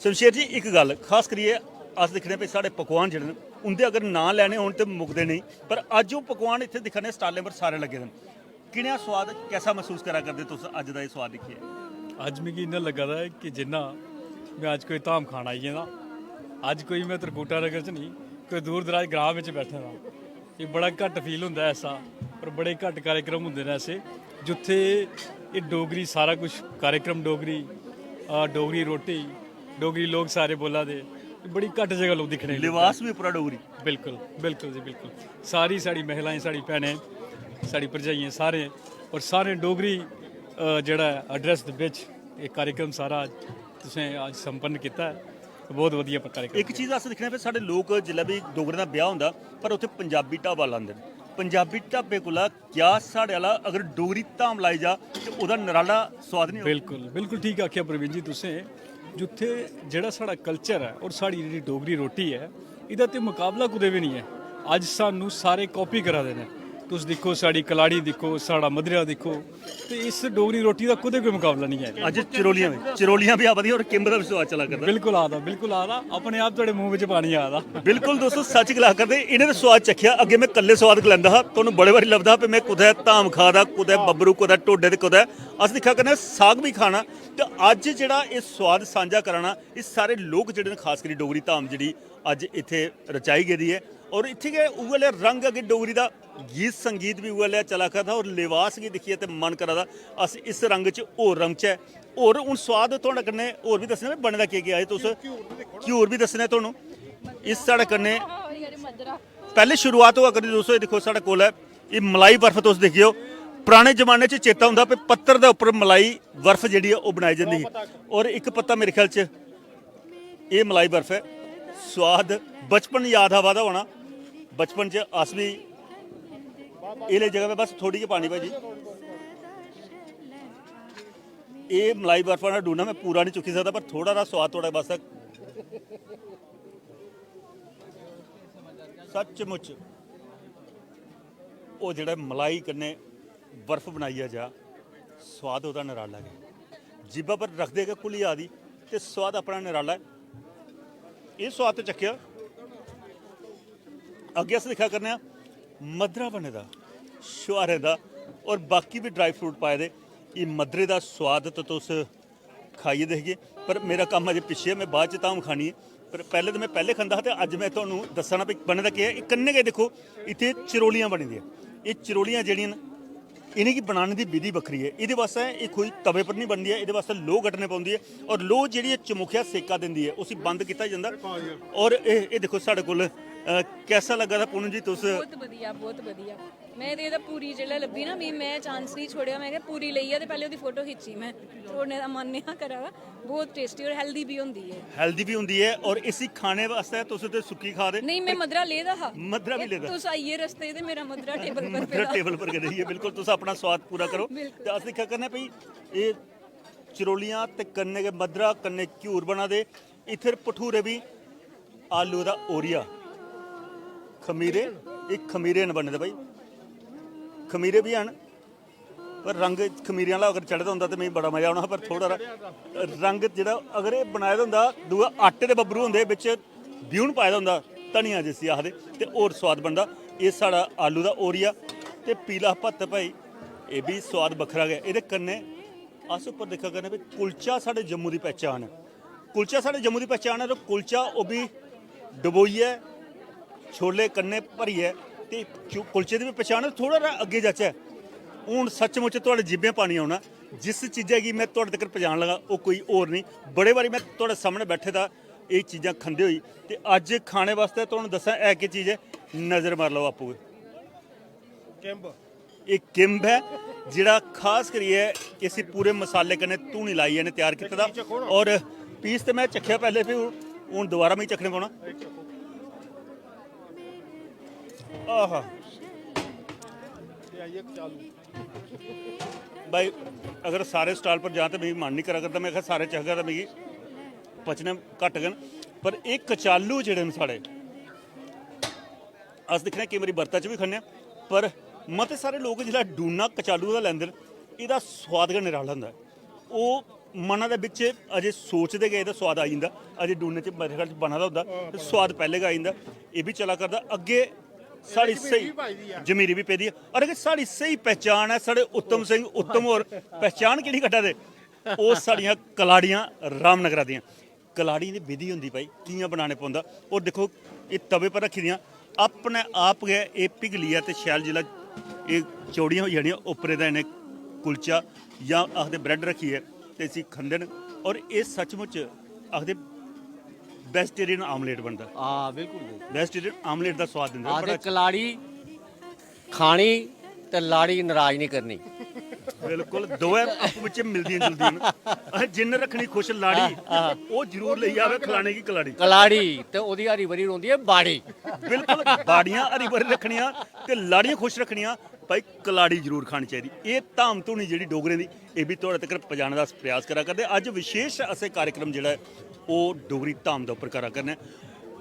शमशेर जी, इक गल्ल खास करियै अस दिक्खने भई साढ़े पकवान जेह्ड़े न, उं'दे अगर नांऽ लैने होन ते मुकदे नेईं, पर अज्ज ओह् पकवान इत्थै दिक्खने स्टालें पर सारे लग्गे दे न। किनेहा सोआद, कैसा मसूस करा करदे तुस अज्ज दा एह् सोआद दिक्खियै? अज्ज मिगी इ'यां लग्गा दा ऐ कि जिन्ना में अज्ज कोई धाम खान आई गेदा। अज्ज कोई में त्रिकूटा नगर च नेईं, कोई दूर दराज ग्रां बिच बैठे दा। एह् बड़ा घट्ट फील होंदा ऐ ऐसा, और बड़े घट्ट कार्यक्रम होंदे न ऐसे जित्थै एह् डोगरी सारा कुछ, कार्यक्रम डोगरी, अ, डोगरी रोटी, डोगरी लोक सारे बोला दे, एह् बड़ी घट्ट जगह लोक दिक्खने गी लभदा ऐ। लिबास बी उप्परा डोगरी। बिल्कुल, बिल्कुल जी, बिल्कुल। सारी साढ़ी महिलाएं, साढ़ी भैनें, साढ़ी भरजाइयें, सारे, और सारे डोगरी, अ, जेह्ड़ा ऐ, एड्रेस दे बिच एह् कार्यक्रम सारा तुसें अज्ज संपन्न कीता ऐ। बहुत बधिया कार्यक्रम। इक चीज अस दिक्खने पे साढ़े लोक जिसलै बी डोगरें दा ब्याह होंदा, पर उत्थै पंजाबी ढाबा लांदे न। पंजाबी ढाबे कोला क्या साढ़े आह्ला अगर डोगरी धाम लाई जा ते ओह्दा नराला सोआद नहीं होग? बिल्कुल, बिल्कुल ठीक आखेआ प्रवीण जी तुसें। जित्थै जेह्ड़ा साढ़ा कल्चर ऐ और साढ़ी जेह्ड़ी डोगरी रोटी ऐ, एह्दा ते मकाबला कुतै बी निं ऐ। अज्ज सानू सारे कापी करा दे न। तुस दिक्खो, साढ़ी कलाड़ी दिक्खो, साढ़ा मद्धरा दिक्खो, ते इस डोगरी रोटी दा कुतै कोई मकाबला निं ऐ। अज्ज चरोलियां बी, चरोलियां बी आवा दियां और किंब दा बी सोआद चला करदा। बिल्कुल आ दा, बिल्कुल आ दा। अपने आप थुआढ़े मूंह बिच पानी आ दा। बिल्कुल दोस्तो, सच गला करदे, इ'नें ते सोआद चक्खेआ। अग्गें में कल्ले सोआद गलांदा हा, तुहानू बड़े बारी लभदा हा भई में कुतै धाम खा दा, कुतै बब्बरू, कुतै ढोडे ते कुतै, अस दिक्खा करने साग बी खाना। ते अज्ज जेह्ड़ा एह् सोआद सांझा कराना, एह् सारे लोक जेह्ड़े न, खास करी डोगरी धाम जेह्ड़ी अज्ज इत्थै रचाई गेदी ऐ, और इत्थै गै उ'ऐ लेआ रंग अग्गें डोगरी दा गीत संगीत बी उ'ऐ लेआ चला करदा और लिबास गी दिक्खियै ते मन करा दा अस इस रंग च होर रौह्चै। और हून सोआद थुआढ़े कन्नै होर बी दस्सने, बने दा केह् केह् ऐ, तुस घ्यूर बी दस्सने थुहानू। इस साढ़े कन्नै पैह्ले शुरुआत होआ करदी, दोस्तो, एह् दिक्खो साढ़े कोल ऐ, एह् मलाई बर्फ तुस दिक्खेओ। पराने जमाने च चेता होंदा भई पत्तर दे उप्पर मलाई बर्फ जेह्ड़ी ऐ ओह् बनाई जंदी ही। और इक पत्ता मेरे ख्याल च एह् मलाई बर्फ ऐ। सोआद, बचपन याद आवा दा होना, बचपन च अस बी एह् लेई जगह पे, बस थोड़ी गै पानी भाई जी। एह् मलाई बर्फ आह्ला डूना में पूरा निं चुक्की सकदा, पर थोड़ा हारा सोआद थुआढ़े बास्तै। सचमुच ओह् जेह्ड़ा मलाई कन्नै बर्फ बनाइयै जा, सोआद ओह्दा नराला गै। जीभा पर रखदे गै घुली जा दी ते सोआद अपना नराला ऐ। एह् सोआद ते चक्खेआ। अग्गें अस दिक्खा करने आं मद्धरा बने दा, छुहारें दा, और बाकी बी ड्राई फ्रूट पाए दे। एह् मद्धरे दा सोआद ते तुस खाइयै दिखगे, पर मेरा कम्म अजें पिच्छे ऐ, में बाद च धाम खानी ऐ। पर पैह्ले ते में पैह्ले खंदा हा ते अज्ज में तुहानू दस्सना भई बने दा केह् ऐ। एह् कन्नै गै दिक्खो, इत्थै चरोलियां बनी दियां। एह् चरोलियां जेह्ड़ियां न, इ'नेंगी बनाने दी विधि बक्खरी ऐ। एह्दे बास्तै एह् कोई तवे पर निं बनदी ऐ, एह्दे बास्तै लोऽ कट्टने पौंदी ऐ। और लोऽ जेह्ड़ी ऐ चमुखिया सेका दिंदी ऐ, उसी बंद कीता जंदा। और एह् एह् दिक्खो साढ़े कोल, अ, कैसा लग्गा दा पूनम जी तुस? बहुत बधिया, बहुत बधिया। में ते एह्दा पूरी जेल्लै लब्भी ना, मी में चांस निं छोड़ेआ, में आखेआ पूरी लेइयै ते पैह्लें ओह्दी फोटो खिच्ची में। छोड़ने दा मन नेईं हा करा दा। बहुत टेस्टी और हेल्दी बी होंदी ऐ। हेल्दी बी होंदी ऐ और इसी खाने बास्तै तुस ते सुक्की खा दे। नेईं, में मद्धरा लेदा हा। मद्धरा बी लेदा। तुस आइयै रस्ते ते मेरा मद्धरा टेबल पर मद्धरा पेदा। टेबल पर गै रेही ऐ, बिल्कुल। तुस अपना स्वाद पूरा करो। बिल्कुल। ते अस दिक्खा करने भई एह् चरोलियां ते कन्नै गै मद्धरा, कन्नै घ्यूर बना दे। इत्थै भठूरे बी, आलू दा ओरिया, खमीरे, एह् खमीरे न बने दे भाई, खमीरे बी हैन। पर रंग खमीरे आह्ला अगर चढ़े दा होंदा ते मिगी बड़ा मजा औना हा, पर थोह्ड़ा हारा रंग जेह्ड़ा, अगर एह् बनाए दा होंदा, दूआ आटे दे बब्बरू होंदे, बिच ब्यून पाए दा होंदा, धनिया जिसी आखदे, ते होर सोआद बनदा। एह् साढ़ा आलू दा ओरिया ते पीला भत्त भाई, एह् बी सोआद बक्खरा गै। एह्दे कन्नै अस उप्पर दिक्खा करने भाई, कुलचा साढ़े जम्मू दी पहचान ऐ। कुलचा साढ़े जम्मू दी पहचान ऐ, ते कुलचा ओह् बी डबोइयै, छोले कन्नै भरियै, ते चु-, कुलचे दी बी पहचान ऐ। थोह्ड़ा हारा अग्गें जाचै, हून सच्चमुच थुआढ़े जीभें पानी औना। जिस चीजै गी में थुआढ़े तगर पजान लगा, ओह् कोई होर नेईं। बड़े बारी में थुआढ़े सामनै बैठे दा एह् चीजां खंदे होई, ते अज्ज खाने बास्तै तुहानू दस्सां है केह् चीज ऐ, नजर मारी लैओ आपूं गै। किंब। एह् किंब ऐ, जेह्ड़ा खास करियै इसी पूरे मसाले कन्नै धूनी लाइयै इ'नें त्यार कीते दा। और पीस ते में चक्खेआ पैह्ले, फ्ही हून दोबारा मिगी चक्खने पौना। आहा। भाई, अगर सारे स्टाल पर जां ते मिगी मन निं करा करदा, में आखेआ सारे चखगा ते मिगी पचने घट्ट गै न। पर एह् कचालू जेह्ड़े न साढ़े, अस दिक्खने आं केईं बारी बर्ता च बी खन्ने आं, पर मते सारे लोक जिसलै डूना कचालू दा लैंदे न, एह्दा सोआद गै निराला होंदा ऐ। ओह् मना दे बिच अजें सोचदे गै एह्दा सोआद आई जंदा, अजें डूने च मेरे ख्याल च बना दा होंदा ते सोआद पैह्लें गै आई जंदा। एह् बी चला करदा अग्गें। साढ़ी स्हेई जमीरी बी पेदी ऐ, और अगर साढ़ी स्हेई पहचान ऐ साढ़े उत्तम सिंह उत्तम होर, पहचान केह्ड़ी कड्ढा दे, ओह् साढ़ियां कलाड़ियां रामनगरा दियां। कलाड़ी दी विधि होंदी भाई, कि'यां बनाने पौंदा। और दिक्खो, एह् तवे पर रक्खी दियां, अपने आप गै एह् पिघलियै ते शैल जिसलै एह् चौड़ियां होई जानियां, उप्परे दा इ'नें कुलचा जां आखदे ब्रेड रक्खियै ते इसी खंदे न। और एह् सचमुच आखदे वेजिटेरियन आमलेट बनदा। हां, बिल्कुल, बिल्कुल। वेजिटेरियन आमलेट दा स्वाद दिंदा, आखदे बड़ा अच्छा। कलाड़ी खानी ते लाड़ी नराज नहीं करनी। बिल्कुल, दोऐ आपूं बिच्चें मिलदियां जुलदियां न। असें जिन्न रक्खनी खुश लाड़ी, हां, हां। ओह् जरूर लेई आवे खलाने गी कलाड़ी। कलाड़ी ते ओह्दी हरी भरी रौंह्दी ऐ बाड़ी। बिल्कुल, बाड़ियां हरी भरी रक्खनियां ते लाड़ियां खुश रक्खनियां, भाई कलाड़ी जरूर खानी चाहिदी। एह् धाम धूनी जेह्ड़ी डोगरें दी, एह् बी थुआढ़े तगर पजाने दा अस प्रयास करा करदे। अज्ज विशेष असें कार्यक्रम जेह्ड़ा ऐ, ओह् डोगरी धाम दे उप्पर करा करने आं।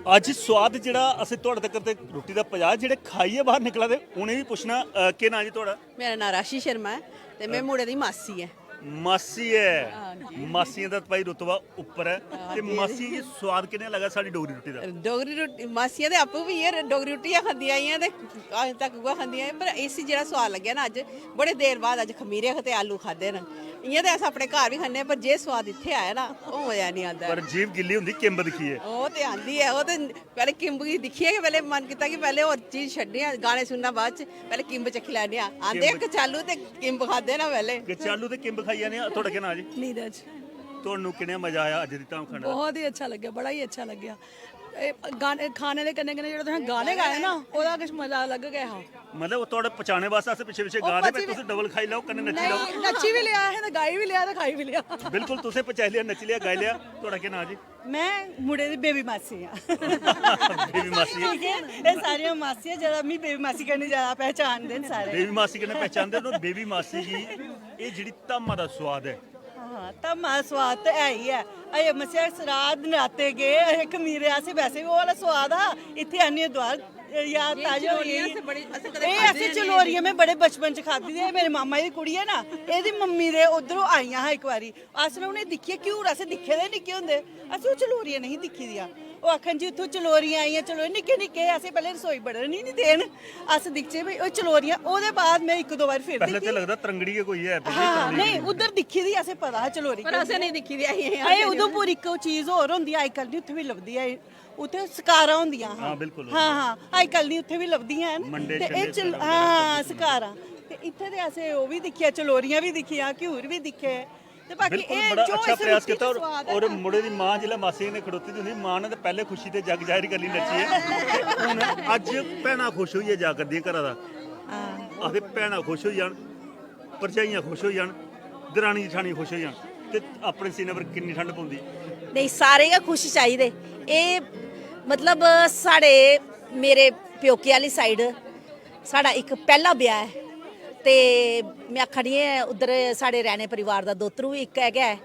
अज्ज सोआद जेह्ड़ा असें थुआढ़े तगर ते रुट्टी दा पजाया, जेह्ड़े खाइयै बाह्र निकला दे, उ'नें बी पुच्छना, अ, केह् नांऽ जी थुआढ़ा? मेरा नांऽ राशि शर्मा ऐ ते में मुड़े दी मासी ऐ। मासी ऐ। हां जी। मासियें दा भाई रुतबा उप्पर ऐ। हां ते जी। मासियें गी सोआद कि'यां लगा साढ़ी डोगरी रुट्टी दा? डोगरी रुट्टी, मासियां ते आपूं बी इ'यै डोगरी रुट्टी गै खंदियां आइयां ते अजें तक उ'ऐ खंदियां आइयां, पर इसी जेह्ड़ा सोआद लग्गेआ ना अज्ज, बड़े देर बाद अज्ज खमीरे ते आलू खाद्धे न। इ'यां ते अस अपने घर बी खन्ने आं, पर जे सोआद इत्थै आया ना, ओह् मजा निं आंदा ऐ। पर जीभ गिल्ली होंदी किंब दिक्खियै। ओह् ते आंदी ऐ, ओह् ते पैह्ले किंब गी दिक्खियै गै पैह्ले मन कीता कि पैह्ले होर चीज छड्डने आं, गाने सुनना बाद च, पैह्ले किंब चक्खी लैने आं। आंदे किंब। कचालू ते किंब खाद्धे ना पैह्ले। कचालू ते किंब खाई आने आं। थुआढ़ा केह् नांऽ जी? नीरज। तुहानू कि'यां मजा आया अज्ज दी धाम खाने दा? बहुत ही अच्छा लग्गेआ, बड़ा ही अच्छा लग्गेआ। एह् गाने, खाने दे कन्नै कन्नै जेह्ड़ा तुसें गाने गाए ना, ओह्दा किश मजा अलग गै हा। मतलब, ओह् थुआढ़े पचाने वास्तै अस पिच्छे पिच्छे ओह् गा दे, पची भाई, तुस डबल खाई लैओ, कन्नै नच्ची लैओ। नेईं, नच्ची बी लेआ असें ते गाई बी लेआ ते खाई बी लेआ। बिल्कुल, तुसें पचाई लेआ, नच्ची लेआ, गाई लेआ। थुआढ़ा केह् नांऽ जी? में मुड़े दी बेबी मासी आं। बेबी मासी। ठीक ऐ, एह् सारियां मासियां, ज्यादा मी बेबी मासी कन्नै ज्यादा पहचानदे न सारे। बेबी मासी कन्नै पहचानदे न, बेबी मासी गी एह् जेह्ड़ी धामा दा स्वाद ऐ। हां, धामा दा स्वाद ते है ही ऐ। अजें मसेआ सराध नराते गे, अजें खमीरे असें वैसे बी ओह् आह्ला स्वाद हा, इत्थै आनियै दोआर याद एह् ताजा होई चलोरियां गेई। असें बड़े, असें कदें एह् खाद्धियां असें नेईं। चलोरियां में बड़े बचपन च खाद्धी दी ऐ। मेरे मामा जी दी कुड़ी ऐ ना, एह्दी मम्मी दे उद्धरों आइयां हा इक बारी। अस ना उ'नें दिक्खियै, घ्यूर असें दिक्खे दे निक्के होंदे, असें ओह् चलोरियां नेईं दिक्खी दियां। ओह् आखन जी, "इत्थूं चलोरियां आइयां, चलो निक्के निक्के, असें पैह्लें रसोई बड़न निं देन।" अस दिखचै भाई ओह् चलोरियां। ओह्दे बाद में इक दो बारी फिर पैह्लें ते दिक्खी। लगदा त्रंगड़ी गै कोई है, फ्ही हां, त्रंगड़ी नेईं, गै। उद्धर दिक्खी दी असें पता हा चलोरी पर असें नेईं दिक्खी दी ऐ। अजें उधमपुर इक ओह् चीज होर होंदी, अजकल निं उत्थै बी लभदी ऐ। उत्थै सकारां होंदियां हां। हां, बिल्कुल। हां, हां, अजकल निं उत्थै बी लभदियां हैन। मंडे ते एह् शंडे चल-, सकारां हां, लभदियां। सकारां। ते इत्थै ते असें ओह् बी दिक्खेआ, चलोरियां बी दिक्खियां, घ्यूर बी दिक्खे। ते बाकी बिल्कुल, एह् बड़ा जो अच्छा इस प्रयास रुट्टी कीता। च और, स्वाद ऐ और ना। मुड़े दी मां जिसलै मासी कन्नै खड़ोती दी होंदी, मां ने ते पैह्ले खुशी ते जग जाहिर करी लेई, नच्चियै। हून अज्ज भैनां खुश होइयै जा करदियां घरा दा। हां। आखदे भैनां खुश होई जान, भरजाइयां खुश होई जान, दरानी जठानी खुश होई जान, ते अपने सीने पर किन्नी ठंड पौंदी। नेईं, सारे गै खुश चाहिदे। एह् मतलब साढ़े, मेरे प्योके आह्ली side साढ़ा इक पैह्ला ब्याह् ऐ, ते में आखा नी ऐ, उद्धर साढ़े रैह्ने परिवार दा दोतरू बी इक ऐ गै ऐ,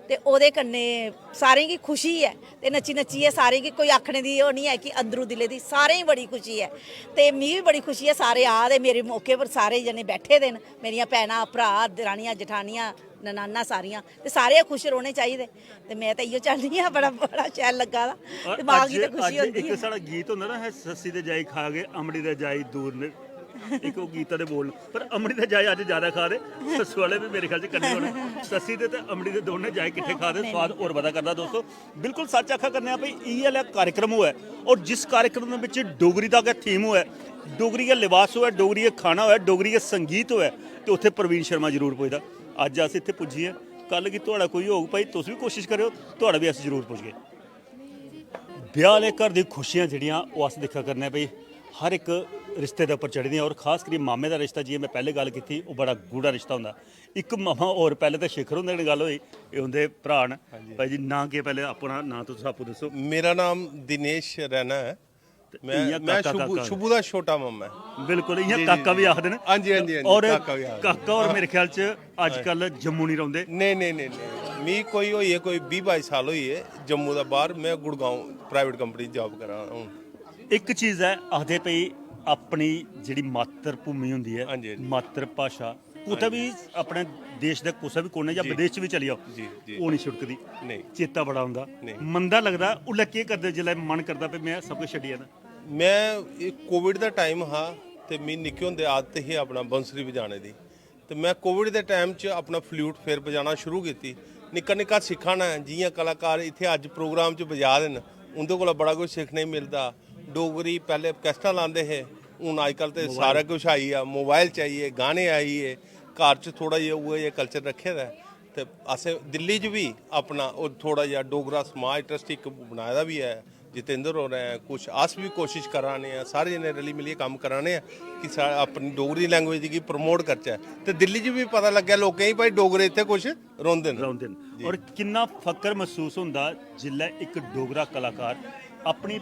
ते ओह्दे कन्नै सारें गी खुशी ऐ। ते नच्ची नच्चियै सारें गी, कोई आखने दी ओह् निं ऐ कि अंदरू दिलै दी, सारें गी बड़ी खुशी ऐ। ते मिगी बी बड़ी खुशी ऐ, सारे आ दे मेरे मौके पर, सारे जने बैठे दे न, मेरियां भैनां, भ्राऽ, दरानियां, जठानियां, ननानां सारियां, ते सारे गै खुश रौह्ने चाहिदे। ते में ते इ'यो चाह्न्नी आं, बड़ा, बड़ा शैल लग्गा दा, और दिमाग गी अज्ज, ते खुशी अज्ज होंदी इक ऐ। साढ़ा गीत होंदा ना, "है सस्सी दे जाई खा गए, अमड़ी दे जाई दूर ने।" इक ओह् गीता दे बोल न, पर अमड़ी दे जाई अज्ज ज्यादा खा दे, सस्सू वाले बी मेरे ख्याल च कन्नै होने। सस्सी दे ते अमड़ी दे दोनों जाई किट्ठे खा दे, नेईं, स्वाद नेईं। होर बधा करदा दोस्तो। बिल्कुल सच्च आखा करने आं भाई, इ'यै लेहा कार्यक्रम होऐ, और जिस कार्यक्रम दे बिच डोगरी दा गै थीम होऐ, डोगरी गै लिबास होऐ, डोगरी गै खाना होऐ, डोगरी गै संगीत होऐ, ते उत्थै प्रवीण शर्मा जरूर पुजदा। अज्ज अस इत्थै पुज्जी आं, कल गी थुआढ़ा कोई होग भाई, तुस बी कोशिश करेओ, थुआढ़ा बी अस जरूर पुजगे। ब्याह आह्ले घर दी खुशियां जेह्ड़ियां, ओह् अस दिक्खा करने आं भाई, हर इक रिश्ते दे उप्पर चढ़ी दियां, और खास करियै मामे दा रिश्ता, जि'यां में पैह्ले गल्ल कीती, ओह् बड़ा गूढ़ा रिश्ता होंदा। इक मामा होर, पैह्ले ते शेखर हुंदे कन्नै गल्ल होई, एह् उं'दे भ्राऽ न। हां जी। भाई जी, नांऽ केह्, पैह्ले अपना नांऽ तुस आपूं दस्सो। मेरा नाम दिनेश रैना ऐ। ते मैं, इ'यां मैं काका, शुभू, काका। शुभू दा छोटा मामा ऐ। बिल्कुल, इ'यां जी, जी, काका बी जी। आखदे न। हां जी, हां जी, हां जी, और काका बी आखदे न। काका होर हां। मेरे ख्याल च अजकल जम्मू नहीं रौंह्दे। नेईं, नेईं, नेईं, नेईं। मी कोई होई गे, कोई बीह् बाई साल होई गे जम्मू दा बाह्र। मैं गुड़गांव प्राइवेट कंपनी च जॉब करा ना हून। इक चीज ऐ, आखदे भई अपनी जेह्ड़ी मातर भूमि होंदी ऐ, हां जी, हां जी। मातर भाशा, कुतै हां जी। बी अपने देश दे कुसै बी कोने जां जी। विदेश च बी चली जाओ, जी, जी। ओह् निं छुड़कदी। नेईं। चेता बड़ा औंदा। नेईं। मंदा लगदा, उसलै केह् करदे जिसलै मन करदा भई में सब किश छड्डी आना? मैं, एह् कोविड दा टाइम हा ते मी निक्के होंदे आदत ही अपना बंसरी बजाने दी। ते मैं कोविड दे टाइम च अपना फ्लूट फिर बजाना शुरू कीती। निक्का निक्का सिक्खा ना, जि'यां कलाकार इत्थै अज्ज प्रोग्राम च बजा दे न, उं'दे कोला बड़ा कुछ सिक्खने गी मिलदा। डोगरी पैह्ले कैसेटां लांदे हे, हून अजकल ते मोबाइल। सारा कुछ आई गेआ, मोबाइल च आई गे, गाने आई गे, घर च थोह्ड़ा जेहा उ'ऐ जेहा कल्चर रक्खे दा ऐ। ते असें दिल्ली च बी अपना ओह् थोह्ड़ा जेहा डोगरा समाज ट्रस्ट इक बनाए दा बी ऐ। जितेंद्र होरें कुछ, अस बी कोशिश करा ने आं, सारे जने रली मिलियै कम्म करा ने आं कि सा-, अपनी डोगरी लैंग्वेज गी प्रमोट करचै। ते दिल्ली च बी पता लग्गै लोकें गी, भाई, डोगरे इत्थै कुछ रौंह्दे न। रौंह्दे न। जी। और किन्ना फकर मसूस होंदा जिसलै इक डोगरा कलाकार अपनी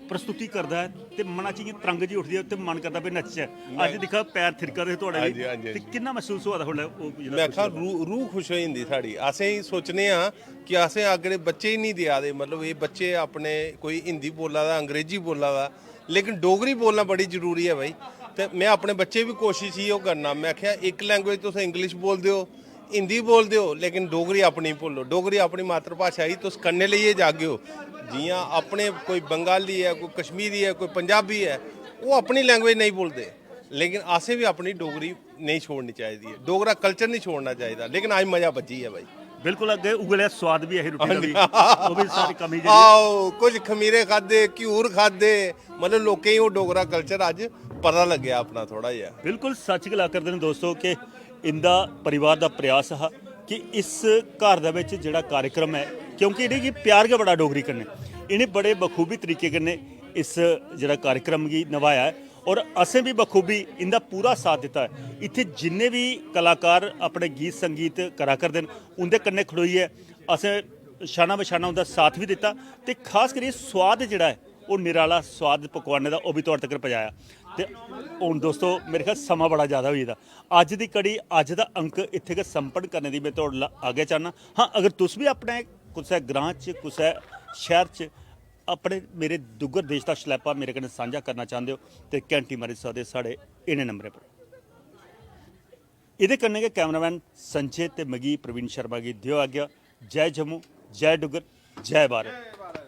प्रस्तुति करदा ऐ ते मना च इ'यां त्रंग जी उठदी ऐ ते मन करदा भाई नच्चै। मैं अज्ज दिक्खा पैर थिरका दे थुआढ़े हां बी। जी, हां जी, ते हां जी। किन्ना मसूस होआ दा उसलै ओह् जिसलै मैं आखां पुछदा? रूह, रूह खुश होई जंदी साढ़ी। असें एह् सोचने आं कि असें अगले बच्चे ही नहीं देआ दे, मतलब एह् बच्चे अपने कोई हिंदी बोला दा, अंग्रेजी बोला दा, लेकिन डोगरी बोलना बड़ी जरूरी ऐ भाई। ते मैं अपने बच्चे बी कोशिश इयो करना, मैं आखेआ इक लैंग्वेज तुस इंग्लिश बोलदे हो, हिंदी बोलदे हो, लेकिन डोगरी अपनी भुल्लो। डोगरी अपनी मातृभाशा ही तुस कन्नै लेइयै जागे ओ। जियां अपने कोई बंगाली ऐ, कोई कश्मीरी ऐ, कोई पंजाबी ऐ, ओह् अपनी लैंग्वेज नेईं भुलदे, लेकिन असें बी अपनी डोगरी नेईं छोड़नी चाहिदी ऐ, डोगरा कल्चर नेईं छोड़ना चाहिदा। लेकिन अज्ज मजा बज्जी गेआ भाई। बिल्कुल, अग्गें उ'ऐ लेआ सोआद बी ऐ ही रुट्टी दा बी। ओह् बी सारी कमी जेह्ड़ी ऐ। आओ, कुछ खमीरे खाद्धे, घ्यूर खाद्धे, मतलब लोकें गी ओह् डोगरा कल्चर अज्ज पता लग्गेआ अपना थोह्ड़ा जेहा। बिल्कुल सच्च गला करदे न दोस्तो कि इंदा परिवार दा प्रयास हा कि इस घर दे बिच जेह्ड़ा कार्यक्रम ऐ, क्योंकि इ'नेंगी प्यार गै बड़ा डोगरी कन्नै, इ'नें बड़े बखूबी तरीके कन्नै इस जेह्ड़ा कार्यक्रम गी नभाया ऐ। और असें बी बखूबी इंदा पूरा साथ दित्ता ऐ। इत्थै जिन्ने बी कलाकार अपने गीत संगीत करा करदे न, उं'दे कन्नै खड़ोइयै असें शाना बशाना उं'दा साथ बी दित्ता। ते खास करियै सोआद जेह्ड़ा ऐ, ओह् निराला सोआद पकवानें दा, ओह् बी तुआढ़े तगर पजाया। ते हून दोस्तो, मेरे ख्याल समां बड़ा ज़्यादा होई गेदा। अज्ज दी कड़ी, अज्ज दा अंक इत्थै गै संपन्न करने दी में तुआढ़े कोला आज्ञा चाह्न्नां। हां, अगर तुस बी अपने कुसै ग्रां च, कुसै शैह्र च अपने मेरे डुग्गर देश दा शलैपा मेरे कन्नै सांझा करना चांह्दे ओ, ते घैंटी मारी सकदे साढ़े इ'नें नंबरें पर। एह्दे कन्नै गै कैमरामैन संजय ते मिगी, प्रवीण शर्मा गी, देओ आज्ञा। जय जम्मू, जय डुग्गर, जय भारत।